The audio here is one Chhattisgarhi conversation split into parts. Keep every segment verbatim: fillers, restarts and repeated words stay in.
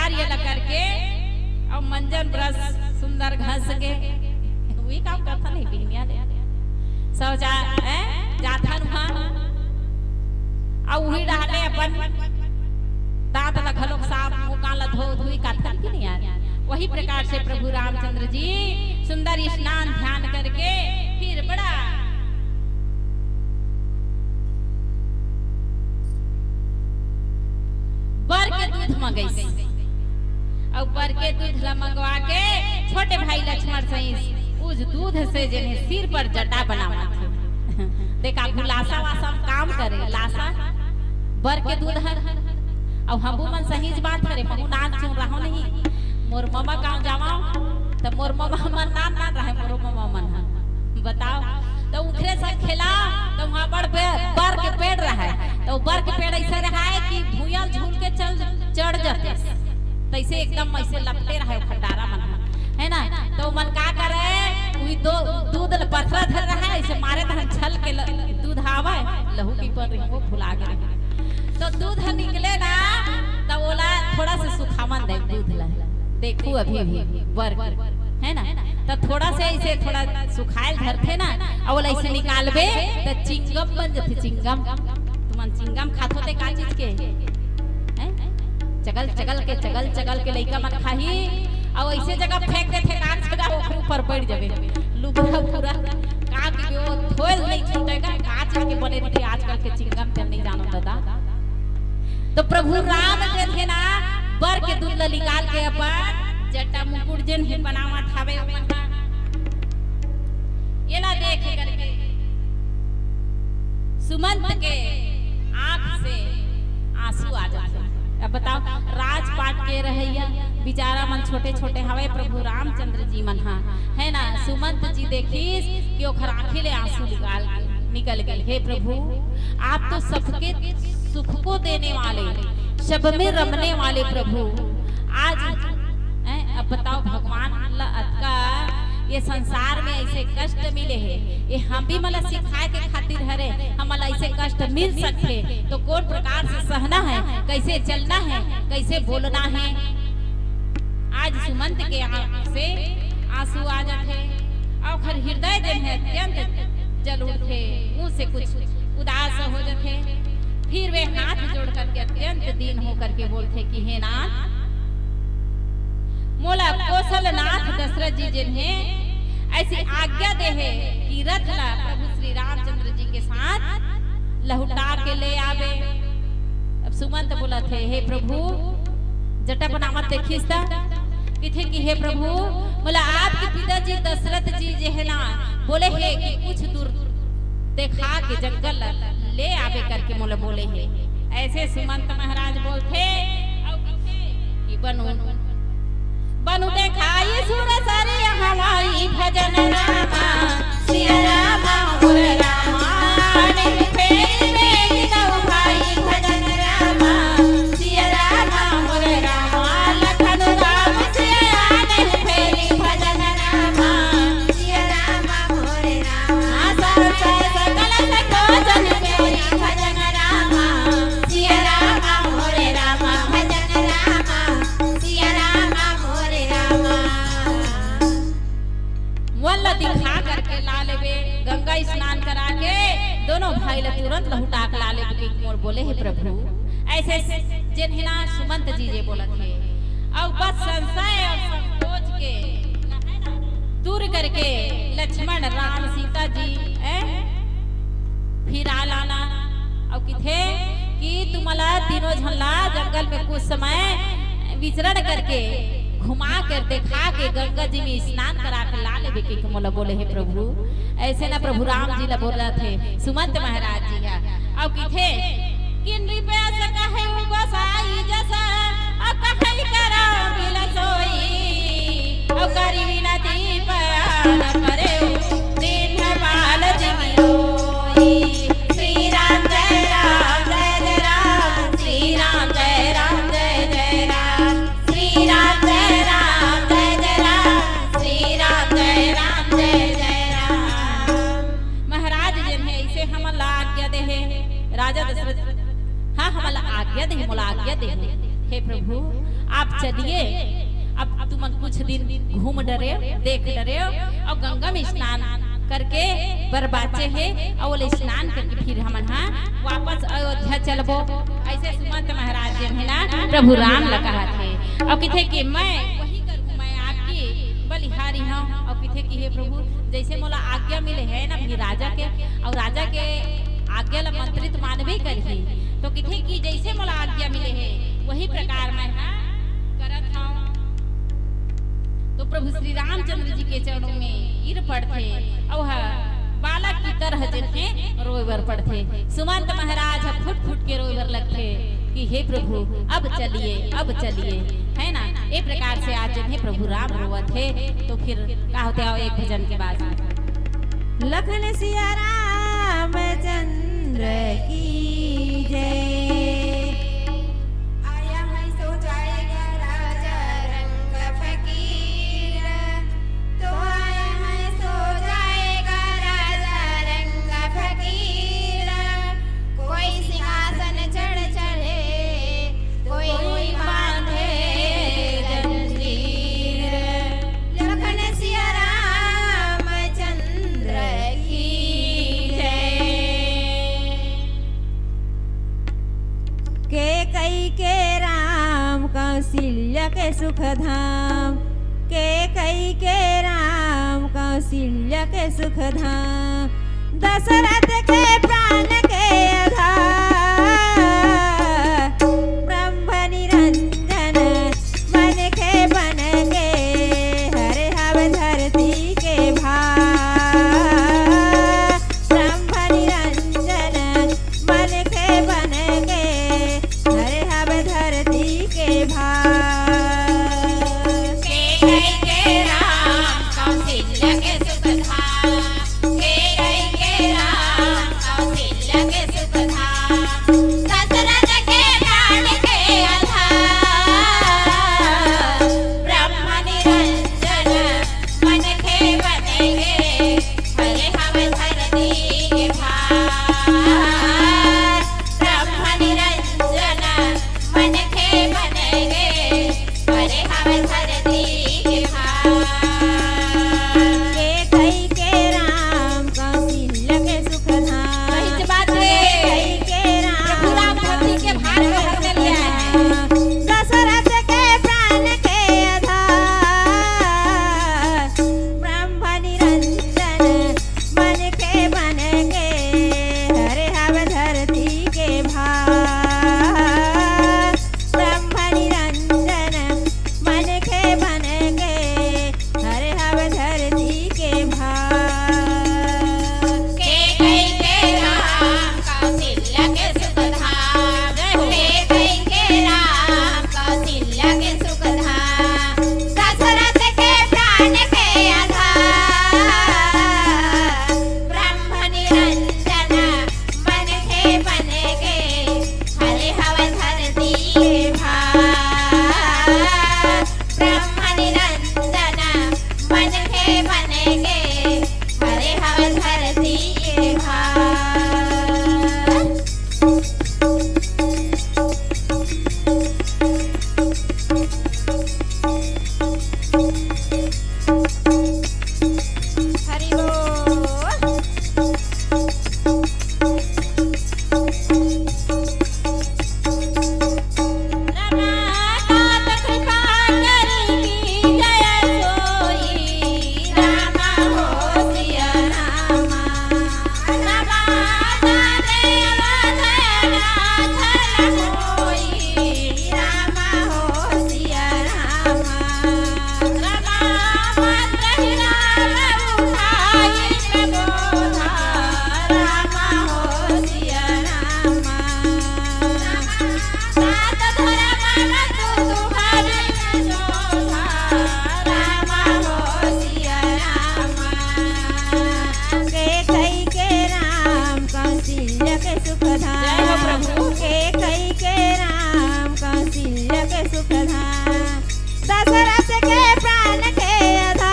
कार्य ल करके अउ मंजन ब्रश सुंदर घस के, उही काम करथन ही बिहनिया ले। शौचा, हैं? जाथन उहाँ। अउ उही डहर ले अपन दांत ल घलोक साफ, मुंह कान ल धो धुई काथन कि नहीं यार? वही प्रकार से प्रभु रामचंद्र जी सुंदर स्नान ध्यान करके फिर बड़ा बर के दूध मंगइस। अउ बर के दूध ला मंगवा के छोटे भाई लक्ष्मण सहित उस दूध से जेने सिर पर जटा बनावत हे। देखा, भुलासा वासा म काम करे, लासा बर के दूध हर। अउ हमू मन सहीच बात हरे, महू नान चुन रहो नहीं। मोर ममा गाँव जावव, त मोर ममा मन नान नान रहे, मोर ममा मन ह। बताओ, त उखरे संग खेला, त उहाँ बड़ बे-, बर के पेड़ रहे, त वो बर के पेड़ ऐसे रहे कि भुइयां झूल के चल, चढ़ जाते। तैसे एकदम ऐसे लपटे रहे वो खंडारा मन ह, है ना? त वो मन का करे, उही दो, दूध ल पथरा धर रहे, ऐसे मारे तहन छल के ल-, दूध आवे, लहू की पर रही, वो भुला गए। त दूध ह निकले ना, त ओला थोड़ा से सुखावन दे दूध ला। देखू अभी भी बर के, है ना? त थोड़ा से ऐसे थोड़ा सुखायल धरथे ना, अउ ओला ऐसे निकालबे त चिंगम बन जथे, चिंगम। तुमन चिंगम खाथो ते का चीज के? हैं? चगल चगल के, चगल चगल के लइका मन खाही, अउ ऐसे जगह फेंक देथे, कांच जगह ओखर ऊपर बैठ जाबे। लुगरा पूरा का के वो थोल नहीं छूटेगा, कांच के बने रहिथे आजकल के चिंगम, ते नहीं जानो दादा। तो प्रभु राम जे हे ना, बर के दूध ल निकाल के अपन जटा मुकुट जेन हे बनावत हावे, ओमन ह एला देख करके सुमंत के आंख से आंसू आ जाथे। अब बताओ, राजपाट के रहइया बिचारा मन छोटे छोटे हवय, प्रभु रामचंद्र जी मन ह, है ना? सुमंत जी देखिस कि ओखर आंखी ले आंसू निकाल, निकल गए। हे प्रभु, आप तो सबके सुख को देने वाले, सब में रमने वाले प्रभु, आज, हैं, अब बताओ, भगवान ला अतका ये संसार में ऐसे कष्ट मिले हे, ये हम भी मन ला सिखाए के खातिर हरे, हमन ला ऐसे कष्ट मिल सकथे तो कौन प्रकार से सहना है, कैसे चलना है, कैसे बोलना है। आज सुमंत के आंख से आंसू आ जाथे, अउ ओखर हृदय जेन हे अत्यंत जल उठथे, मुंह से कुछ उदास हो जाथे। फिर वे हाथ जोड़ करके अत्यंत दीन होकर के बोलथे कि हे नाथ, मोला कौशल नाथ दशरथ जी जेन हे ऐसी आज्ञा दे हे कि रथ ला प्रभु श्री रामचंद्र जी के साथ लहुटा के ले आवे। अब सुमंत बोलत हे, हे प्रभु, जटा बनावत देखिस त, किथे कि हे प्रभु, मोला आपके पिताजी दशरथ जी जे हे ना, बोले हे कि कुछ दूर देखा के जंगल ले आवे करके मोला बोले हे। ऐसे सुमंत महाराज बोलथे, अउ किथे कि बनु, बनु देखाई सुर सरिया हवाई भजन रामा, सिया रामा मोर रामा, नहीं फेरी में गीत उभाई भजन रामा, सिया रामा मोर रामा, लखन राम सिया नहीं फेरी भजन रामा, सिया रामा मोर रामा, सकल सकल सकोचन फेरी भजन रामा, सिया रामा मोर रामा, भजन रामा, सिया रामा मोर रामा। वन ला दिखा करके ला लेबे, गंगा स्नान करा के दोनों भाई ला तुरंत लहुटा के ला लेबे कि मोर बोले हे प्रभु। ऐसे जेन हे ना सुमंत जी जे बोलत हे, अउ बस संशय अउ संकोच के दूर करके लक्ष्मण, राम, सीता जी, ए, फिरा लाना। अउ किथे कि तुमला तीनों झन ला जंगल में कुछ समय विचरण करके घुमा के देखा के गंगा जी में स्नान करा के ला लेबे के मोला बोले हे प्रभु। ऐसे ना प्रभु राम जी ला बोलत हे सुमंत महाराज जी हा। अउ किथे कि नृप अस कहै गोसाई जस, अउ कहै करा बिल सोई, अउ करी विनती परान परेउ, दीन बाल जिम लोई। श्री राम जय राम जय जय राम, श्री राम जय राम जय जय राम, श्री राम जय राम जय जय राम, श्री राम जय राम जय जय राम। महाराज जेन हे ऐसे हमन ला आज्ञा दे हे, राजा दशरथ, हाँ, हमन ला आज्ञा दे हे, मोला आज्ञा हे प्रभु, आप चलिए, अब तुमन कुछ दिन घूम डरेव, देख डरेव, अउ गंगा में स्नान करके बर बाचे हे, अउ ओला स्नान करके फिर हमन हा वापस अयोध्या चलबो। अइसे सुमंत महाराज जेन हे ना, प्रभु राम ला कहत हे, अउ कथे कि मैं वही करूँ, मैं आपकी बलिहारी हूँ। अउ कथे कि हे प्रभु, जइसे मोला आज्ञा मिले हे ना अपनी राजा के, अउ राजा के आज्ञा ला मंत्री तो मानबे करही, तो कथे कि जइसे मोला आज्ञा मिले हे, वही प्रकार मैं हा करत हूँ। तो प्रभु श्री रामचंद्र जी के चरणों में गिर पड़थे, अउ हा बालक की तरह जेन हे रोए बर पड़थे। सुमंत महाराज हा फुट फुट के रोए बर लगथे कि हे प्रभु, अब चलिए, अब चलिए, है ना? ए प्रकार से आज जेन हे प्रभु राम रोवत हे, तो फिर का होथे, आओ एक भजन के बाद। लखन सिया रामचंद्र की जय। आया है सो जाएगा राजा रंग फकीर, तो आया है सो जाएगा राजा रंग फकीर। कोई सिंहासन चढ़ चढ़े, कोई बांधे जंजीर। लखन सिया रामचंद्र की जय। केकई के राम कौशल्या के सुख धाम, केकई के राम कौशल्या के सुख धाम, दशरथ के प्राण के आधार, ब्रह्म निरंजन मन के बन के हरे हव धरती के भार। ब्रह्म निरंजन मन के बन के हरे हव धरती के भार। केकई के राम कौशल्या के सुख धाम, केकई के राम कौशल्या के सुख धाम, दशरथ के प्राण के आधार, ब्रह्म निरंजन मन के बन के हरे हव धरती के भार। ब्रह्म निरंजन मन के बन के हरे हव धरती के भार। केकई के राम कौशल्या के सुख धाम। सही बात है। केकई के राम प्रभु राम धरती के भार को हर कर लिया है। दशरथ के प्राण के आधार, ब्रह्म निरंजन मन के बन के हरे हव धरती के भार। ब्रह्म निरंजन मन के बन के हरे हव धरती के भार। केकई के राम कौशल्या के सुख धाम, जय हो। केकई के राम कौशल्या के सुख धाम, दशरथ के प्राण के आधार, ब्रह्म निरंजन मन के बन के हरे हव धरती के भार। ब्रह्म निरंजन मन के बन के हरे हव धरती के भार। हरि बोल। केकई के राम कौशल्या के सुख धाम। जय हो प्रभु। केकई के राम कौशल्या के सुख धाम। दशरथ के प्राण के आधार,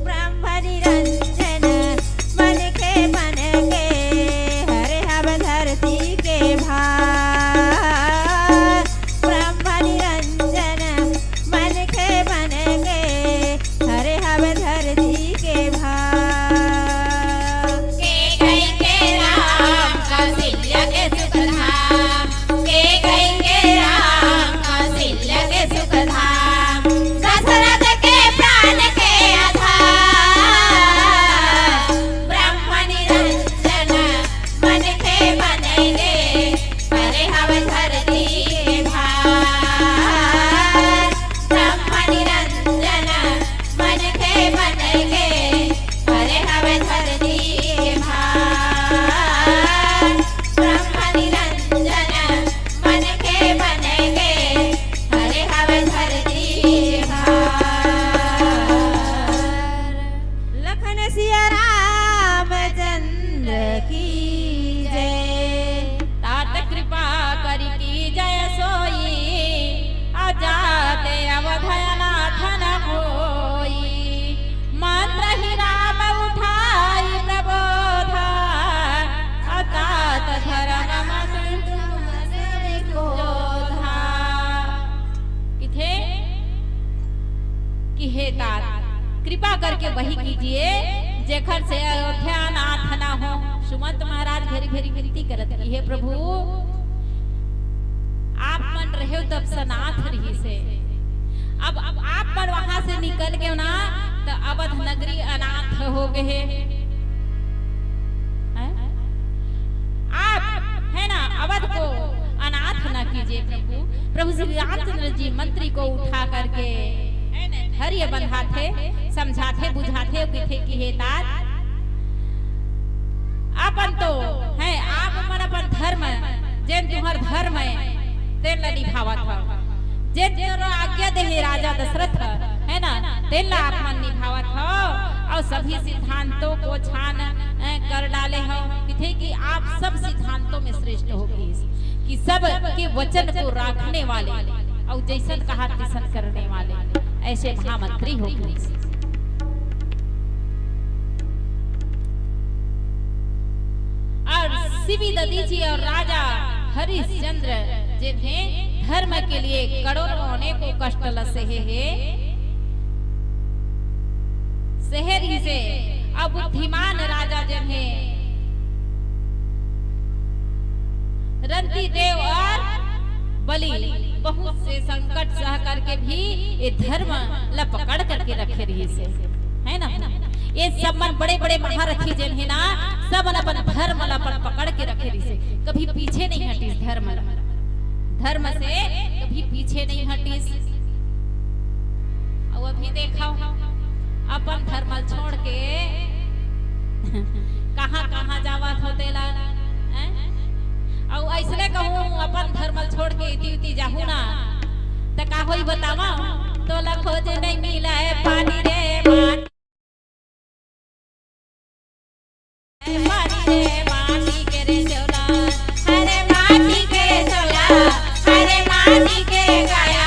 ब्रह्म निरंजन मन के बन के हरे हव धरती के भार। कृपा करके वही कीजिए, जेखर से अयोध्या अनाथ ना हो। सुमंत महाराज भेरी भेरी विनती करत कि हे प्रभु, आप मन रहेव तब सनाथ रहिसे, अब, अब आप मन वहां से निकल गेव ना, त अवध नगरी अनाथ हो गे हे। हैं? आप, है ना, अवध को अनाथ ना कीजिए प्रभु। प्रभु श्री रामचंद्र जी मंत्री को उठा करके, है ना, धैर्य बंधाथे, समझाथे, बुझाथे, कहिथे कि हे तात, अपन तो, है, आप मन अपन धर्म, जेन तुम्हर धर्म है, तेन ला निभावत हव। जेन तोरो आज्ञा देहे राजा दशरथ, है ना, तेन ला आप मन निभावत हव, अउ सभी सिद्धांतों को छान, अ, कर डाले हव। कहिथे कि आप सब सिद्धांतों में श्रेष्ठ हो, कि सब के वचन को राखने वाले अउ जैसन कहा तैसन करने वाले ऐसे महामंत्री हो। अउ शिवि दधीचि अउ राजा हरिश्चंद्र जेन हे धर्म के लिए करोड़ों अनेकों कष्ट ल सहे हे, सहे रहिसे। अउ बुद्धिमान राजा जेन हे रंती देव अउ बलि बहुत से संकट सह करके भी ये धर्म ल पकड़ करके रखे रहिसे, है ना? ये सब मन बड़े-बड़े महारथी जेन हे ना, सब मन अपन धर्म ल अपन पकड़ के रखे रहिसे, कभी पीछे नहीं हटिस धर्म ल, धर्म से कभी पीछे नहीं हटिस। अउ अभी देखव, अपन धर्म ल छोड़ के कहाँ-कहाँ जावत हो तेला, हैं? अउ अइसने कहूँ, अपन धर्म ल छोड़ के इति उति जाहूँ ना, त का होई बतावव? तोला खोजे नहीं मिलय पानी रे माटी। पानी रे माटी के रे चोला, अरे माटी के रे चोला, अरे माटी के रे काया।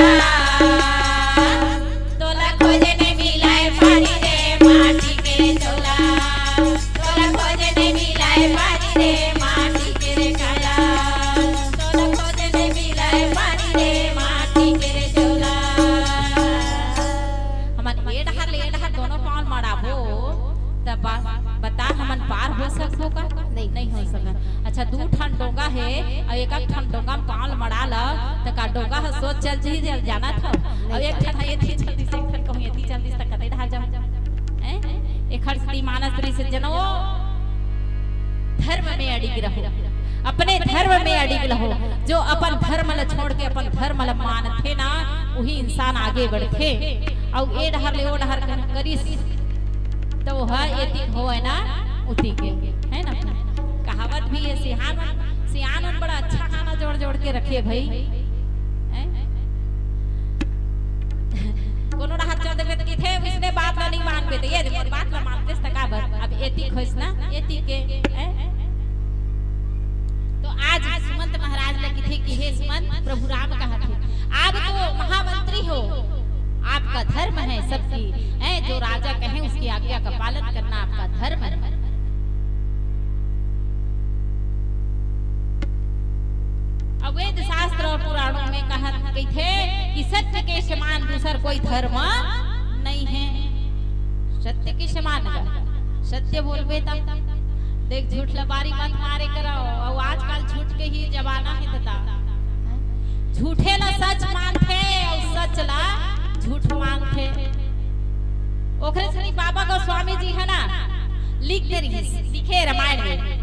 तोला खोजे नहीं मिलय पानी रे माटी के रे चोला, तोला खोजे नहीं मिलय पानी रे माटी के रे काया, तोला खोजे नहीं मिलय पानी रे माटी के रे चोला। हमन ए डहर ले ए डहर दोनों पाँव मड़ाबो, त बा-, बता, हमन पार हो सकबो का? नहीं। नहीं हो सकत। अच्छा, दू ठन डोंगा हे, अउ एक एक ठन डोंगा म पाँव मड़ा ल, त का डोंगा ह सोच चल जी, चल जाना था? नहीं। अउ एक ठन ह एती चल दिस, एक ठन कहूँ एती चल दिस, त कते डहर जाहूँ? हैं? एखर सेती मानस रहिसे जनो, धर्म में अडिग रहो, अपने धर्म में अडिग रहो। जो अपन धर्म ल छोड़ के अपन धर्म ल मानथे ना, उही इंसान आगे बढ़थे। अउ ए डहर ले ओ डहर करिस, त ओह एती होवय ना, उती के, है ना? कहावत भी हे, सियान, सियान मन बड़ा अच्छा गाना जोड़ जोड़ के रखे भई, हैं? कोनो डहर चल देबे त कहिथे, "इसने बात ला नहीं मानबे," त ये दे, मोर बात ला मानतेस त काबर? अब एती खोइस ना, एती के, हैं? तो आज सुमंत महाराज ल कहिथे कि हे सुमंत, प्रभु राम कहत हे, आप तो महामंत्री हो, आपका धर्म है सबकी, हैं, जो राजा कहे उसकी आज्ञा का पालन करना आपका धर्म है। अब वेद शास्त्र और पुराणों में कहा, कहिथे कि सत्य के समान दूसर कोई धर्म नहीं है। सत्य के समान का, सत्य बोलबे त देख, झूठ ल बारी मत मारे करव। अउ आजकल झूठ के ही जमाना हे ददा। झूठे ल सच मानथे अउ सच ल झूठ मानथे। ओखरे सेती बाबा गोस्वामी जी हे ना, लिख दे रहिस, लिखे रमायन में।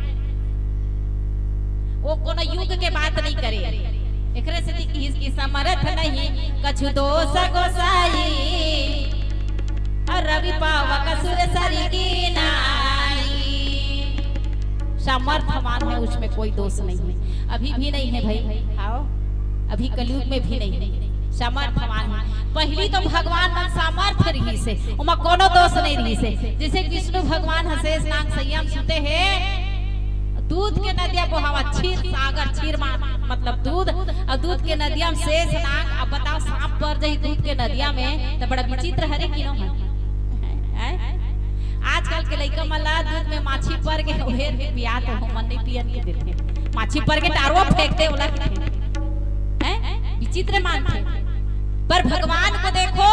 वो कोनो युग के बात नहीं करे। एकरे सेती किहिस कि समरथ नहीं कछु दोष गोसाई, अउ रवि पावक सुर सरिगी नाई। सामर्थवान है, उसमें कोई दोष नहीं है। अभी भी नहीं है भाई, आओ, अभी कलयुग में भी नहीं है, सामर्थवान है। पहिली तो भगवान मन सामर्थ रहिसे, ओमा कोनो दोष नहीं रहिसे। जैसे विष्णु भगवान ह शेष नाग सैया म सुते हे, दूध के नदिया बोहावत, क्षीर सागर, क्षीर मा-, मतलब दूध, अउ दूध के नदिया म शेष नाग। अब बताओ, सांप पर जाही दूध के नदिया में, त बड़ा विचित्र हरे कि नो है? हैं? आजकल के लइका मन ला दूध में माछी पर गे, ओहेर के पियात हो, मन नहीं पियन के देथे। माछी पर गे टारवा फेंक दे, ओला कहिथे। हैं? विचित्र मानथे। पर भगवान को देखो,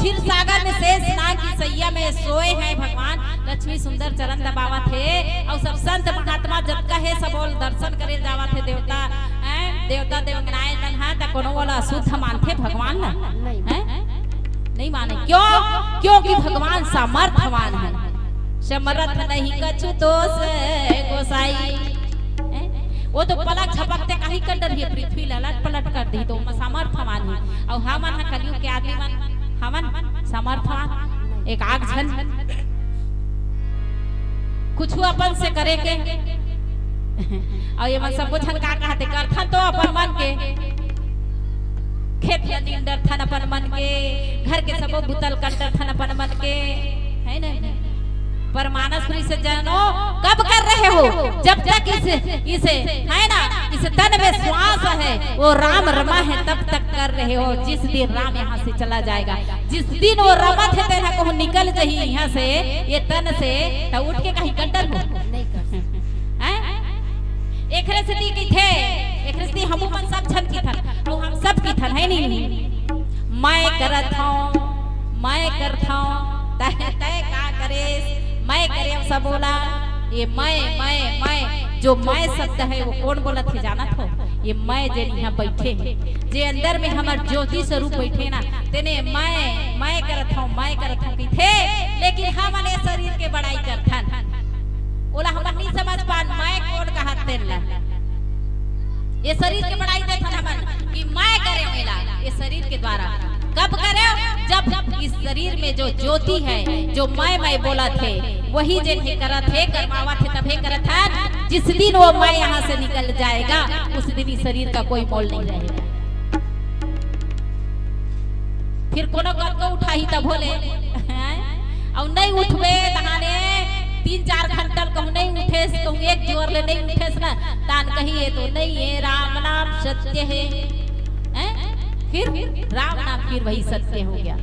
क्षीर सागर में शेष नाग की सैया में सोए हैं भगवान। लक्ष्मी सुंदर चरण दबावत हे, अउ सब संत महात्मा जतका हे, सब ओला दर्शन करे जावत हे। देवता, हैं? देवता देवनाय मन हा त कोनो ओला अशुद्ध मानथे भगवान ला? नहीं। हैं? नहीं माने। क्यों? क्योंकि भगवान समर्थवान है। समरथ नहीं कछु दोष गोसाई। हैं? वो तो पलक झपकते कहीं कर डरही, पृथ्वी ललट पलट कर दी, तो ओमा समर्थवान है। अउ हमन ह कलयुग के आदमी मन, हमन समर्थवान एक आग झन कुछु अपन से करे के। अउ ये मन सबो झन का कहते, करथन तो अपन मन के, खेत ल निंदरथन अपन मन के, घर के सबो बुता ल कंटरथन अपन मन के, है ना? पर मानस पुरी सज्जनों, कब कर रहे हो? जब तक इस, इस, है ना, इस तन में श्वास है, वो राम रमा है, तब तक कर रहे हो। जिस दिन राम यहाँ से चला जाएगा, जिस दिन वो रमथे तेन ह कहूँ निकल जही यहाँ से, ये तन से, त उठ के कहीं कंटर हो। नहीं कर सकते। हैं? एकरे सेती किथे, एकरे सेती हमू मन सब झन किथन, अउ हम सब किथन, है नहीं? मैं करत हूँ, मैं करत हूँ, तय, तय का करेस, मैं करे सब बोला। ये मैं, मैं, मैं, जो मैं शब्द है, वो कोन बोलत हे, जानत हो? ये मैं जेन यहाँ बैठे हे, जे अंदर में हमर ज्योति स्वरूप बैठे ना, तेने मैं, मैं करत हूँ, मैं करत हूँ किथे, लेकिन हमन ये शरीर के बड़ाई करथन। ओला हमन नहीं समझ पान, मैं कोन कहत तेन ला। ये शरीर के बड़ाई देथन हमन कि मैं करे मेला, ये शरीर के द्वारा। कब करे? जब इस शरीर में जो ज्योति है, जो मैं, मैं बोलत हे, वही जेन हे करत हे, करवावत हे, तभे करत हे। जिस दिन वो मैं यहाँ से निकल जाएगा, उस दिन इस शरीर का कोई मोल नहीं रहेगा। फिर कोनो कतको उठाही तभो ले, हैं? अउ नहीं उठबे तहाने तीन चार घंटा ल कहूँ नहीं उठेस, कहूँ एक जोर ले नहीं उठेस ना, तान कही ये तो नहीं है, राम नाम सत्य है, हैं? फिर राम नाम फिर वही सत्य हो गया।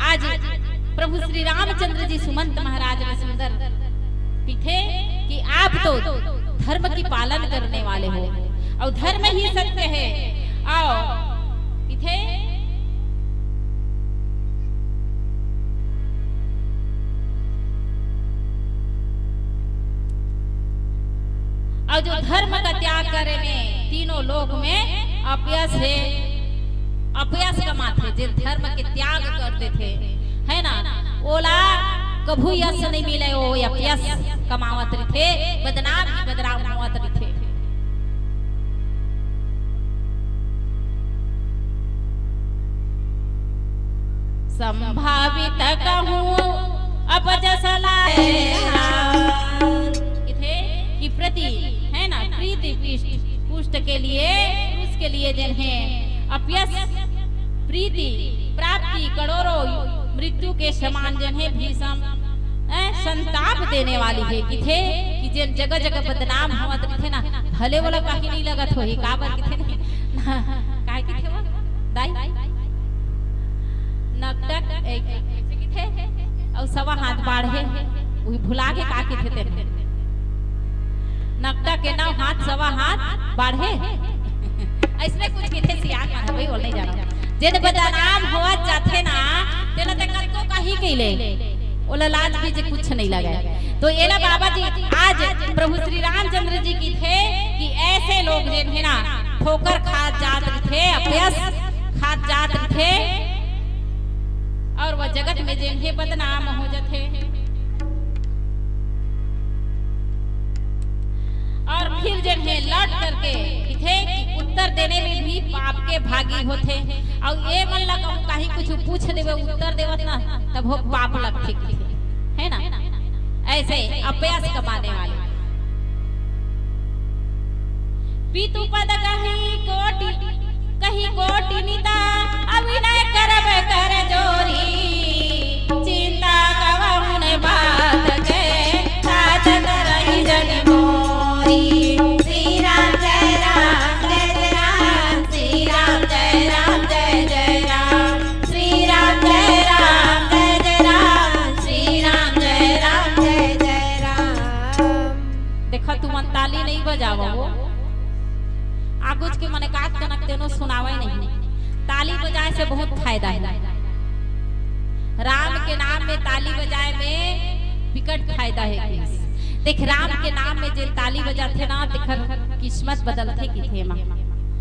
आज प्रभु श्री रामचंद्र जी सुमंत महाराज ने सुंदर कथे कि आप तो धर्म की पालन करने वाले हो, अउ धर्म ही सत्य है। अउ कथे, अउ जो धर्म का त्याग करे में तीनों लोक में अपयश हे, अपयश कमाथे, जे धर्म के त्याग कर देथे, है ना, ओला कभू यश नहीं मिले, वो अपयश कमावत रहिथे, बदनाम ही बदनाम होवत रहिथे। संभावित कहूँ अपजस लाए। कथे कि प्रति, है ना, प्रीति पुष्ट, पुष्ट के लिए, उसके लिए जिन्हें अपयश, प्रीति, प्राप्ति, करोड़ों मृत्यु के समान जिन्हें भीषण, ए, संताप देने वाली हे। कथे कि जेन जगह जगह बदनाम होवत रहिथे ना, भले वाला कहीं नहीं लगत होही, काबर कथे नहीं, ना, काय कथे वो? दाई? नकटक, ए, कइसे कथे? अउ सवा हाथ बाढ़े, उही भुला के का कथे तेन? नकटक के नौ हाथ, सवा हाथ बाढ़े। अइसने कुछ कथे सियान मन, भाई, बोल नहीं जाना। जेन बदनाम होवत जाथे ना, तेन ते कतको कहीं कइले। ओला लाज भी जे कुछ नहीं लगे। तो एला बाबा जी आज प्रभु श्री रामचंद्र जी कथे कि ऐसे लोग जेन हे ना, ठोकर खात जात रहिथे, अपयश खात जात रहिथे, अउ वो जगत में जेन हे बदनाम हो जाथे। अउ फिर जेन हे लौट करके कथे कि उत्तर देने में भी पाप के भागी होथे। अउ ये मन ला कहूँ कहीं कुछ पूछ देवे, उत्तर देवत ना, तभो पाप लगथे, है ना? ऐसे अपयश कमाने वाले। पितु पद कही कोटि, कही कोटि निता, अविनय करब कर जोरी। चिंता कवहुन बात के, साजन रही जन मोरी। श्री राम जय राम जय जय राम, श्री राम जय राम जय जय राम, श्री राम जय राम जय जय राम, श्री राम जय राम जय जय राम। देखा, तुमन ताली नहीं बजावा हो। आगुच के मने कात कनक तेनो सुनावय नहीं। ताली बजाए से बहुत फायदा हे। राम के नाम में ताली बजाए में बिकट फायदा हे कहिस। देख, राम के नाम में जेन ताली बजाथे ना, तेखर किस्मत बदलथे किथे मा।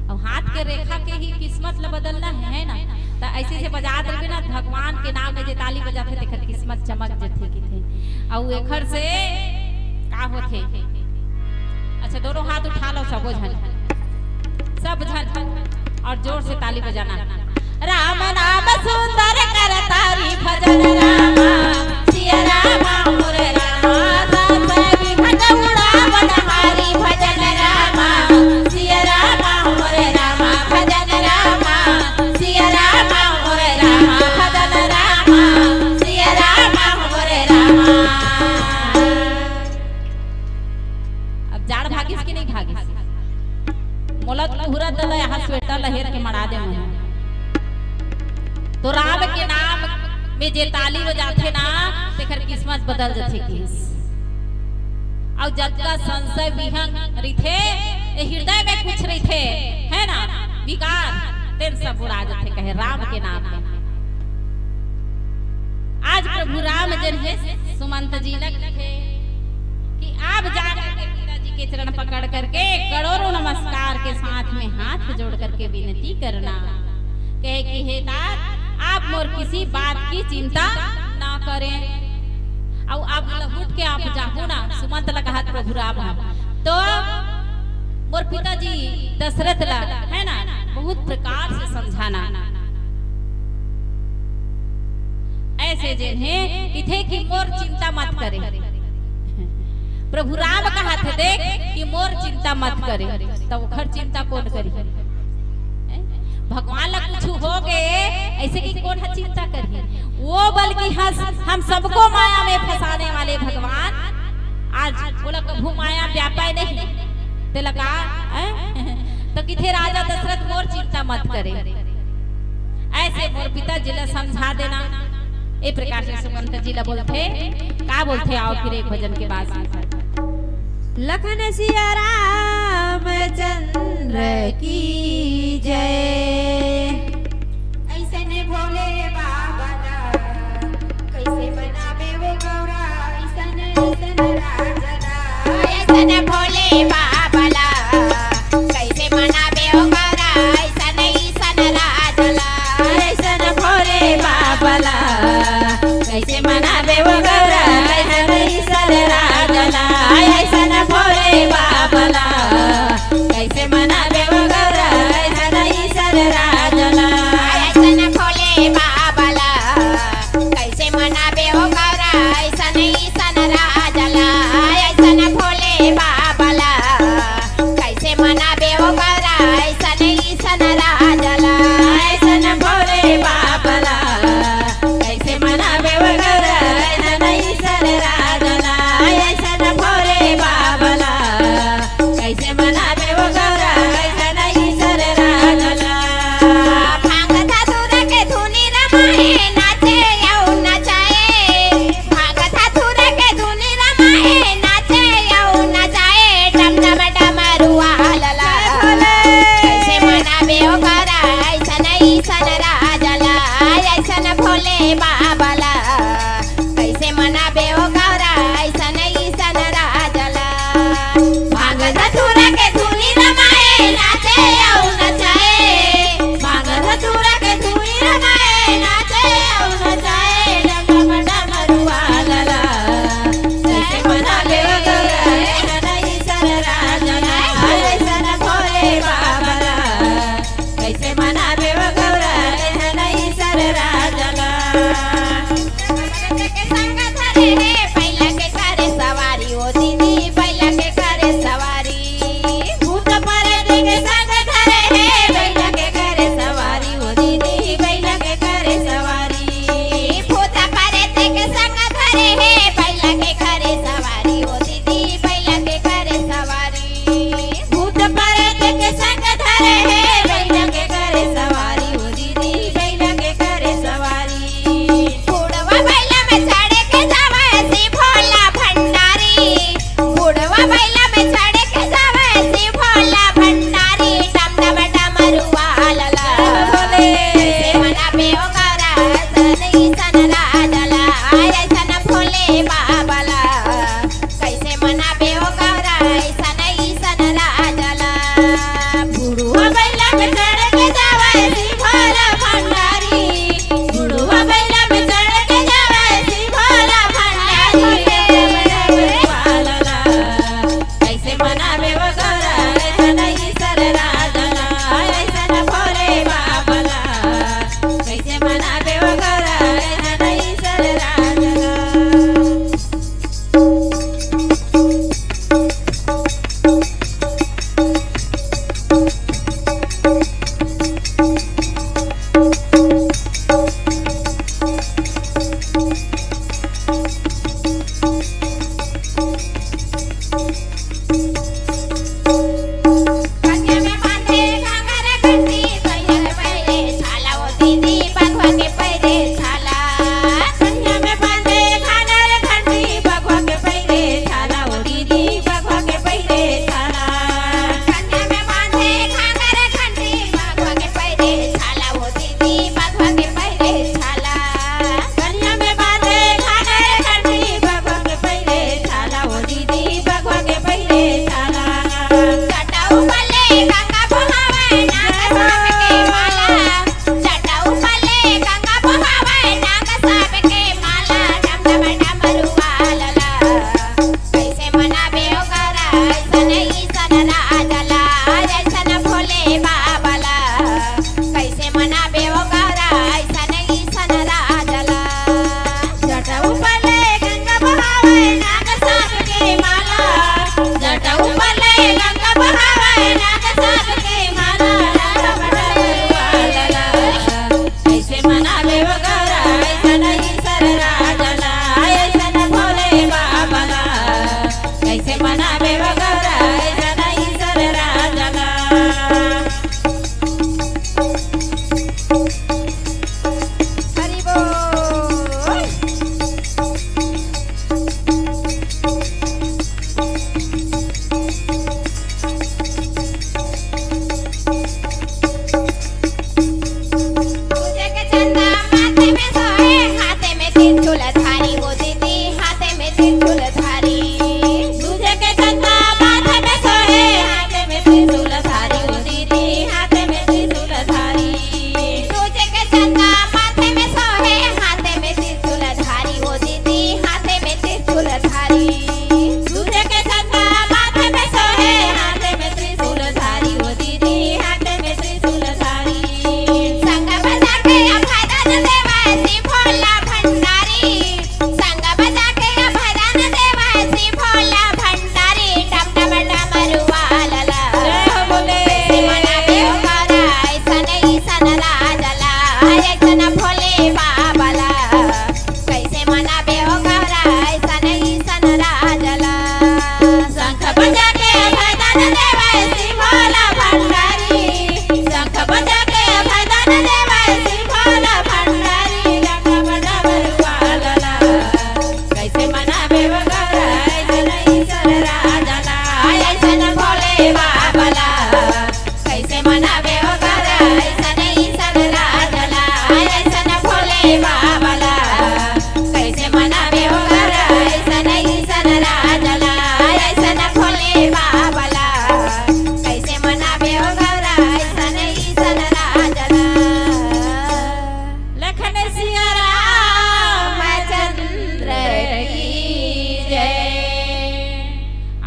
अउ हाथ के रेखा के ही किस्मत ल बदलना हे, है ना? त ऐसे से बजात रहिबे ना, भगवान के नाम में जे ताली बजाथे, तेखर किस्मत चमक जथे किथे। अउ एखर से का होथे? अच्छा, दोनों हाथ उठा लो, सबो झन, सब झन, और जोर से ताली बजाना। राम नाम सुंदर कर तारी भजन रामा, सिया रामा मोर रामा, सब विघ्न उड़ावन हारी भजन रामा, सिया रामा मोर रामा, भजन रामा, सिया रामा मोर रामा, भजन रामा, सिया रामा मोर रामा। अब जाड़ भागिस कि नहीं भागिस? मोला तो पूरा दला यहाँ स्वेटर लहेर के मड़ा दे मन। तो राम के नाम में जे ताली बजाथे ना, तेकर किस्मत बदल जथे किस। अउ जतका संशय विहंग रिथे, ए हृदय में कुछ रिथे, है ना, विकार, तेन सब उड़ा जथे, कहे राम के नाम में। आज प्रभु राम जन हे सुमंत जी ल कहे कि आप जा करके पिताजी के चरण पकड़ करके करोड़ों नमस्कार के साथ में हाथ जोड़ करके विनती करना, कहे कि हे तात, आप मोर किसी बात की चिंता ना करें। अउ आप लहुट के आप जाहू ना, सुमंत ल कहत प्रभु राम ह, तो मोर पिताजी दशरथ ला, है ना, बहुत प्रकार से समझाना। ऐसे जेन हे किथे कि मोर चिंता मत करे। प्रभु राम कहत हे, देख कि मोर चिंता मत करे, त ओखर चिंता कोन करी? हैं? भगवान ला कुछ हो गए, ऐसे कि कोन ह चिंता करही? वो बल्कि हंस, हम सबको माया में फंसाने वाले भगवान, आज बोला कभू माया व्यापाय नहीं, तेला का, हैं? तो किथे राजा दशरथ मोर चिंता मत करे। ऐसे मोर पिताजी ला समझा देना। ए प्रकार से सुमंत जी ला बोलथे, का बोलथे, आओ फिर एक भजन के बाद सुनथन। लखन सिया रामचंद्र की जय। ऐसन भोले बाबा ला कैसे मनाबे वो गौरा, ऐसन, ऐसन राजा ला। ऐसन भोले बाबा ला कैसे मनाबे वो गौरा, ऐसन, ऐसन राजा ला। ऐसन भोले बाबा ला कैसे मनाबे वो गौरा, ऐसन, ऐसन राजा ला। ऐसन भोले बाबा ला कैसे मनाबे वो गौरा, ऐसन, ऐसन राजा ला। ऐसन भोले बाबा ला कैसे मनाबे वो गौरा, ऐसन, ऐसन राजा ला। ऐसन भोले बाबा ला कैसे मनाबे वो गौरा, ऐसन, ऐसन राजा ला। ऐसन भोले बाबा ला कैसे मनाबे वो गौरा, ऐसन, ऐसन राजा ला। ऐसन भोले बाबा ला कैसे मनाबे वो गौरा, ऐसन, ऐसन राजा ला। भांग धतूरा के धुनी रमाए, नाचे अउ नचाए। भांग धतूरा के धुनी रमाए, नाचे अउ नचाए। डम डम डमरुआ ला ला। कैसे मनाबे वो गौरा, ऐसन, ऐसन राजा ला। ऐसन भोले बाबा ला कैसे मनाबे वो गौरा, ऐसन, ऐसन राजा ला। भांग धतूरा के धुनी रमाए, नाचे अउ नचाए। भांग धतूरा के धुनी रमाए, नाचे अउ नचाए। डम डम डमरुआ ला ला। कैसे मनाबे वो गौरा, ऐसन, ऐसन राजा ला। ऐसन भोले बाबा ला। कैसे मनाबे वो गौरा, ऐसन, ऐसन राजा ला। के संग धरे हे, बैला के करे सवारी, ओ दीदी, बैला के करे सवारी। भूत प्रेत के संग गौरा ऐसन ईश्वर राजा ला, ऐसन भोले बाबा ला, कैसे मनाबे ओ गौरा ऐसन ईश्वर राजा ला।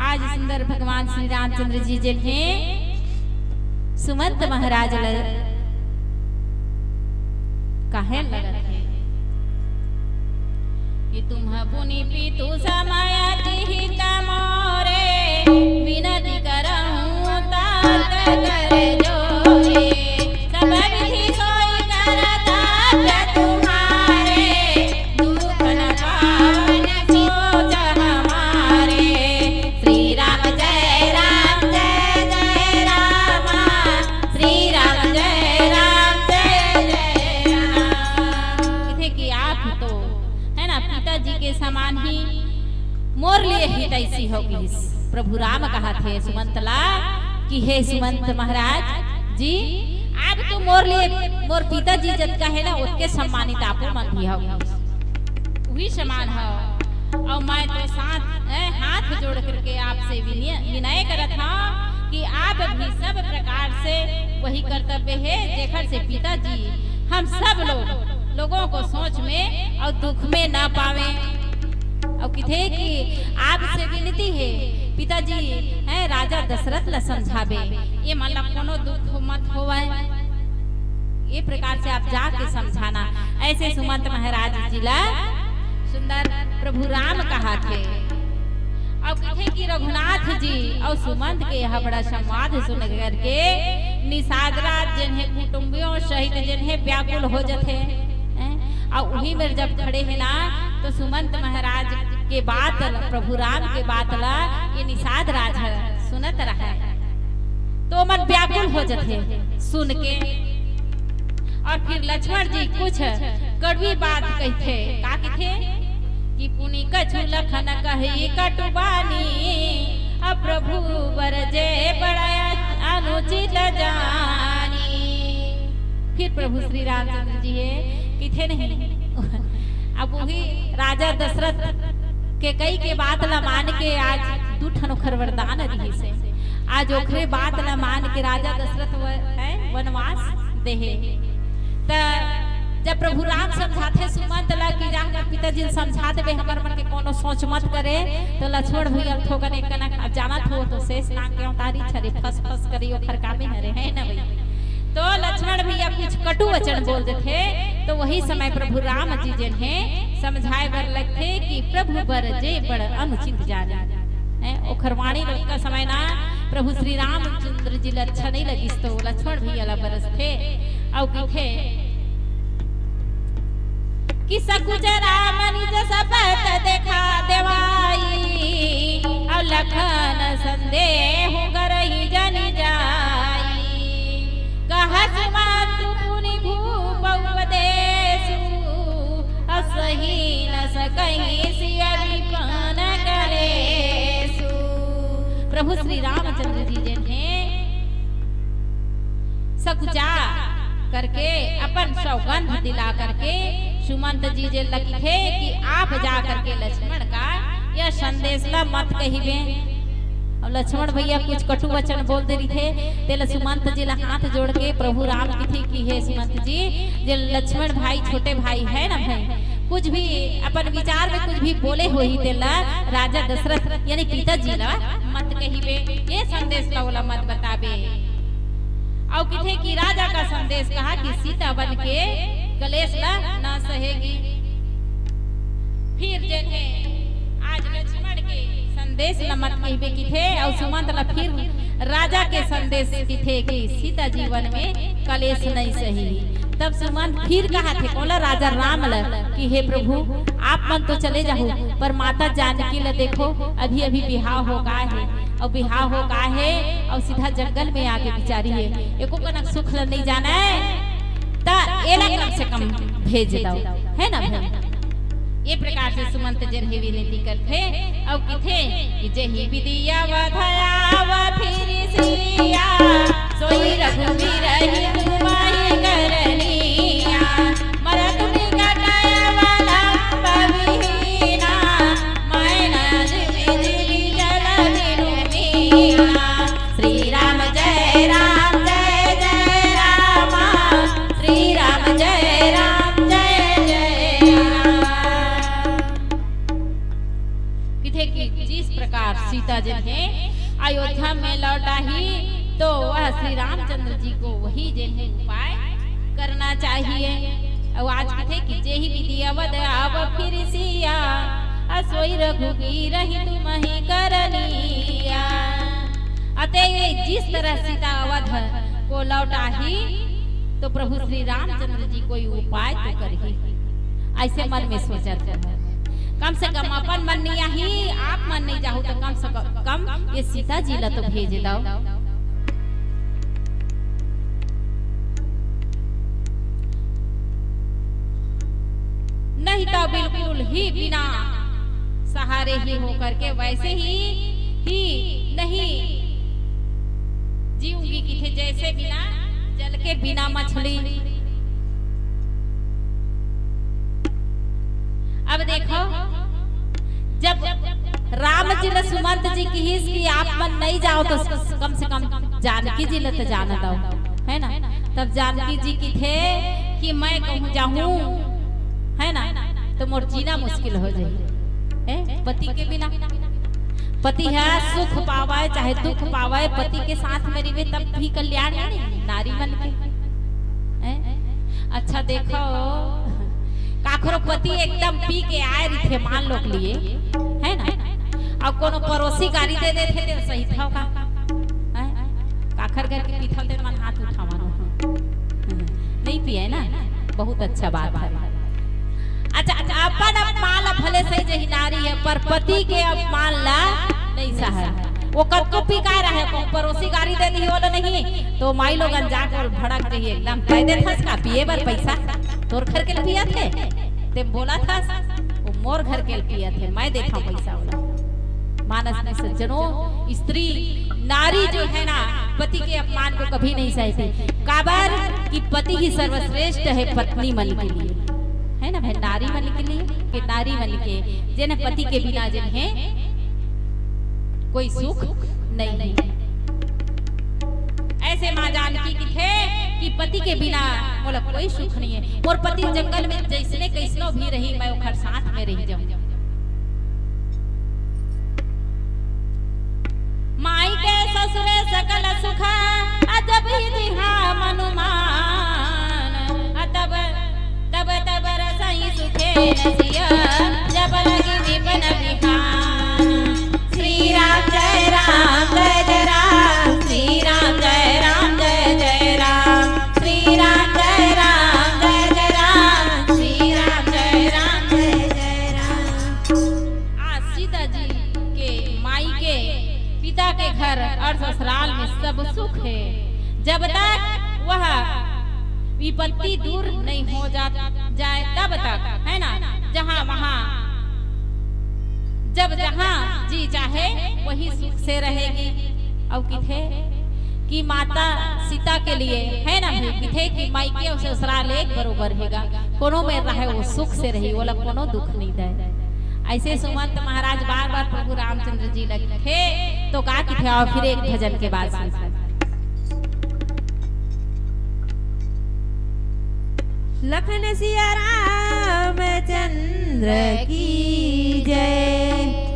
आज सुंदर भगवान श्री रामचंद्र जी जेन हे सुमंत महाराज ल कहे लगत हे कि तुम पुनि पीतु समय टिहित मोरे, विनती करहूँ तात कर जोरे। सब विधि सोई कर तप तुम्हारे, दुख न पावन सोच हमारे। श्री राम जय राम जय जय राम, श्री राम जय राम जय जय राम। किथे कि आप तो है ना पिताजी के समान ही मोर लिए हितैषी हो गिस। प्रभु राम कहा थे सुमंत ला कि हे सुमंत महाराज जी, आप तो मोर लिए मोर पिताजी जतका है ना ओतके सम्मानित आपो मन भी हो, उही समान हो। और मैं तो साथ ए, हाथ जोड़ करके आपसे विनय विनय करत हूँ कि आप भी सब प्रकार से वही कर्तव्य है जेखर से पिताजी हम सब लोग लोगों को सोच में और दुख में ना पावे। और किथे कि आपसे विनती है पिताजी हैं राजा दशरथ ला समझाबे, ये मन ला कोनो दुख मत होवय, ये प्रकार से आप जाके समझाना। ऐसे सुमंत महाराज जी ला सुंदर प्रभु राम कहाथे। अउ कथे कि रघुनाथ जी अउ सुमंत के यह बड़ा संवाद सुन करके निषाद राज जिन्हें कुटुंबियों सहित जिन्हें व्याकुल हो जथे। हैं? अउ उही मेर जब खड़े हे ना, तो सुमंत महाराज के बात ल, प्रभु राम के बात ला ये निषाद राज ह सुनत रहय, तो मन व्याकुल हो जथे सुन के। अउ फिर लक्ष्मण जी कुछ कड़वी बात कहिथे। का कहिथे कि पुनि कछु लखन कही कटु बानी, अब प्रभु बर जे बड़ा अनुचित जानी। फिर प्रभु श्री रामचंद्र जी हे कहिथे नहीं, अब उही राजा दशरथ कैकई के बात ला मान के आज दू ठन ओखर वरदान रिहिस हे। आज ओखरे बात ला मान के राजा दशरथ व-, हैं, वनवास देहे। त जब प्रभु राम समझाथे सुमंत ला कि जा हमर पिताजी ल समझा देबे, हमर मन के कोनो सोच मत करे, तो लक्ष्मण भैया थोकन एक कनक, अब जानत हो तो शेष नाग के अवतारी छरे, फस फस करी ओखर कामे हरे, है ना भैया? तो लक्ष्मण भैया कुछ कटु वचन बोल देथे, तो वही समय प्रभु राम जी जेन हे समझाए बर लगथे कि प्रभु बर जे बड़ अनुचित जानी। हैं, ओखर वाणी ल ओतका समय ना प्रभु श्री रामचंद्र जी ल अच्छा नहीं लगिस, तो लक्ष्मण भैया ला बरसथे अउ कहिथे कि सकुच राम निज सपथ देखा देवाई, अउ लखन संदेहु करहि जनि जाई। कहत सुमंत पुनि भूप उपदेसु, अउ सहि न सकहि सिय विपन कलेसु। प्रभु श्री रामचंद्र जी जेन हे सकुचा करके अपन सौगंध दिला करके सुमंत जी जे ल कहिथे कि आप जा करके लक्ष्मण का यह संदेश ला मत कहिबे। अउ लक्ष्मण भैया कुछ कटु वचन बोल दे रहिथे, तेला सुमंत जी ला हाथ जोड़ के प्रभु राम कहिथे कि हे सुमंत जी, जे लक्ष्मण भाई, छोटे भाई है ना भाई, कुछ भी अपन विचार में कुछ भी बोले होही, तेला राजा दशरथ यानी पिताजी ला मत कहिबे, ये संदेश ला ओला मत बताबे। अउ कहिथे कि राजा का संदेश कहा कि सीता बन के कलेश ला ना सहेगी। फिर जेन हे आज लक्ष्मण के संदेश ला मत कहिबे कहिथे, अउ सुमंत ला फिर राजा के संदेश कहिथे कि सीता जीवन में कलेश नहीं सही। तब सुमंत फिर कहाथे कोला राजा राम ला कि हे प्रभु, आप मन तो चले जाहू, पर माता जानकी ला देखो, अभी अभी बिहाव हो गा हे, अउ बिहाव हो गा हे, अउ सीधा जंगल में आके बिचारी हे, एको कनक सुख ला नहीं जाना हे, त एला कम से कम भेज दो, है ना भाई? ये प्रकार से सुमंत जेन हे विनती करथे अउ कहिथे कि जेहि विधि अवध आवा फिरि सिया, सोई रघुबीर हित तुम्हि करनिया। मरत विकट अवलंब विहीना, माय नज विधि विचल बिनु मीना। श्री राम जय राम जय जय राम, श्री राम जय राम जय जय राम। कहिथे कि जिस प्रकार सीता जेन हे अयोध्या में लौट आही, तो वह श्री रामचंद्र जी को वही जेन हे उपाय करना चाहिए। अउ आज कहिथे कि जेहि विधि अवध आवा फिरि सिया, अ सोई रघुबीर हित तुम्हि करनिया। अतः ये जिस तरह सीता अवध को लौट आही, तो प्रभु श्री रामचंद्र जी कोई उपाय तो करही, ऐसे मन में सोचत हे। कम से कम अपन मन नहीं आही, आप मन नहीं जाहू, तो कम से कम ये सीता जी ला तो भेज दो। नहीं तो बिल्कुल ही बिना सहारे ही होकर के वैसे ही, ही नहीं जीऊंगी, कहिथे जैसे बिना जल के बिना मछली। अब देखो, जब राम जी ला सुमंत जी किहिस कि आप मन नहीं जाओ, तो कम से कम जानकी जी ला तो जान दो, है ना? तब जानकी जी कहिथे कि मैं कहूँ जाहूँ, है ना, तो मोर जीना मुश्किल हो जाही, हैं? पति के बिना। पति ह सुख पावय चाहे दुख पावय, पति के साथ में रहिबे तब भी कल्याण हे, नहीं? नारी मन के, हैं? अच्छा देखो, काखरो पति एकदम पी के आय रहिथे, मान लो के लिए, है ना? अउ कोनो पड़ोसी गारी दे देथे, ते सहिथव का? हैं? काखर घर के पीथव, ते मन हाथ उठावा न। नहीं पिए ना, बहुत अच्छा बात हे। अच्छा, अच्छा, अपन अपमान ला भले सही जही नारी हे, पर पति के अपमान ला नहीं सहय। वो कतको पी के आय रहे, को पड़ोसी गारी दे दिही, ओला नहीं, तो माई लोगन जाके ओला भड़क जही एकदम, कह देथस का, "पिए बर पैसा तोर घर के ल पियत हे, ते बोलथस, वो मोर घर के ल पियत हे, मैं देथव पैसा ओला।" मानस में सज्जनों, स्त्री, नारी जो है ना, पति के अपमान को कभी नहीं सहती। काबर कि पति ही सर्वश्रेष्ठ हे पत्नी मन के लिए, है ना भाई, नारी मन के लिए, कि नारी मन के, जेन पति के बिना जेन हे, कोई सुख नहीं हे। ऐसे माँ जानकी किथे कि पति के बिना मोला कोई सुख नहीं हे। मोर पति जंगल में जैसने कैसनो भी रही, मैं ओखर साथ में रही जाऊं। माई के ससुरे सकल सुख, अजब ही दिहा मनुमान। अतब तब तब रसई सुखे रसिया, जब लगी विपिन विहान। श्री राम जय राम जय जय राम, श्री राम जय राम जय जय राम, श्री राम जय राम जय जय राम, श्री राम जय राम जय जय राम। आज सीता जी के माई के पिता के घर और ससुराल में सब सुख हे, जब तक वह विपत्ति दूर नहीं हो जा, जाए तब तक, है ना, जहाँ वहाँ जब जहाँ जी चाहे वही सुख से रहेगी। अउ किथे कि माता सीता के लिए, है ना भाई, किथे कि मायके अउ ससुराल एक बरोबर हेगा, कोनो में रहे वो सुख से रही, ओला कोनो दुख नहीं दे। ऐसे सुमंत महाराज बार बार प्रभु रामचंद्र जी ला किथे, तो का किथे, आओ फिर एक भजन के बाद सुनते हैं। लखन सिया रामचंद्र की जय।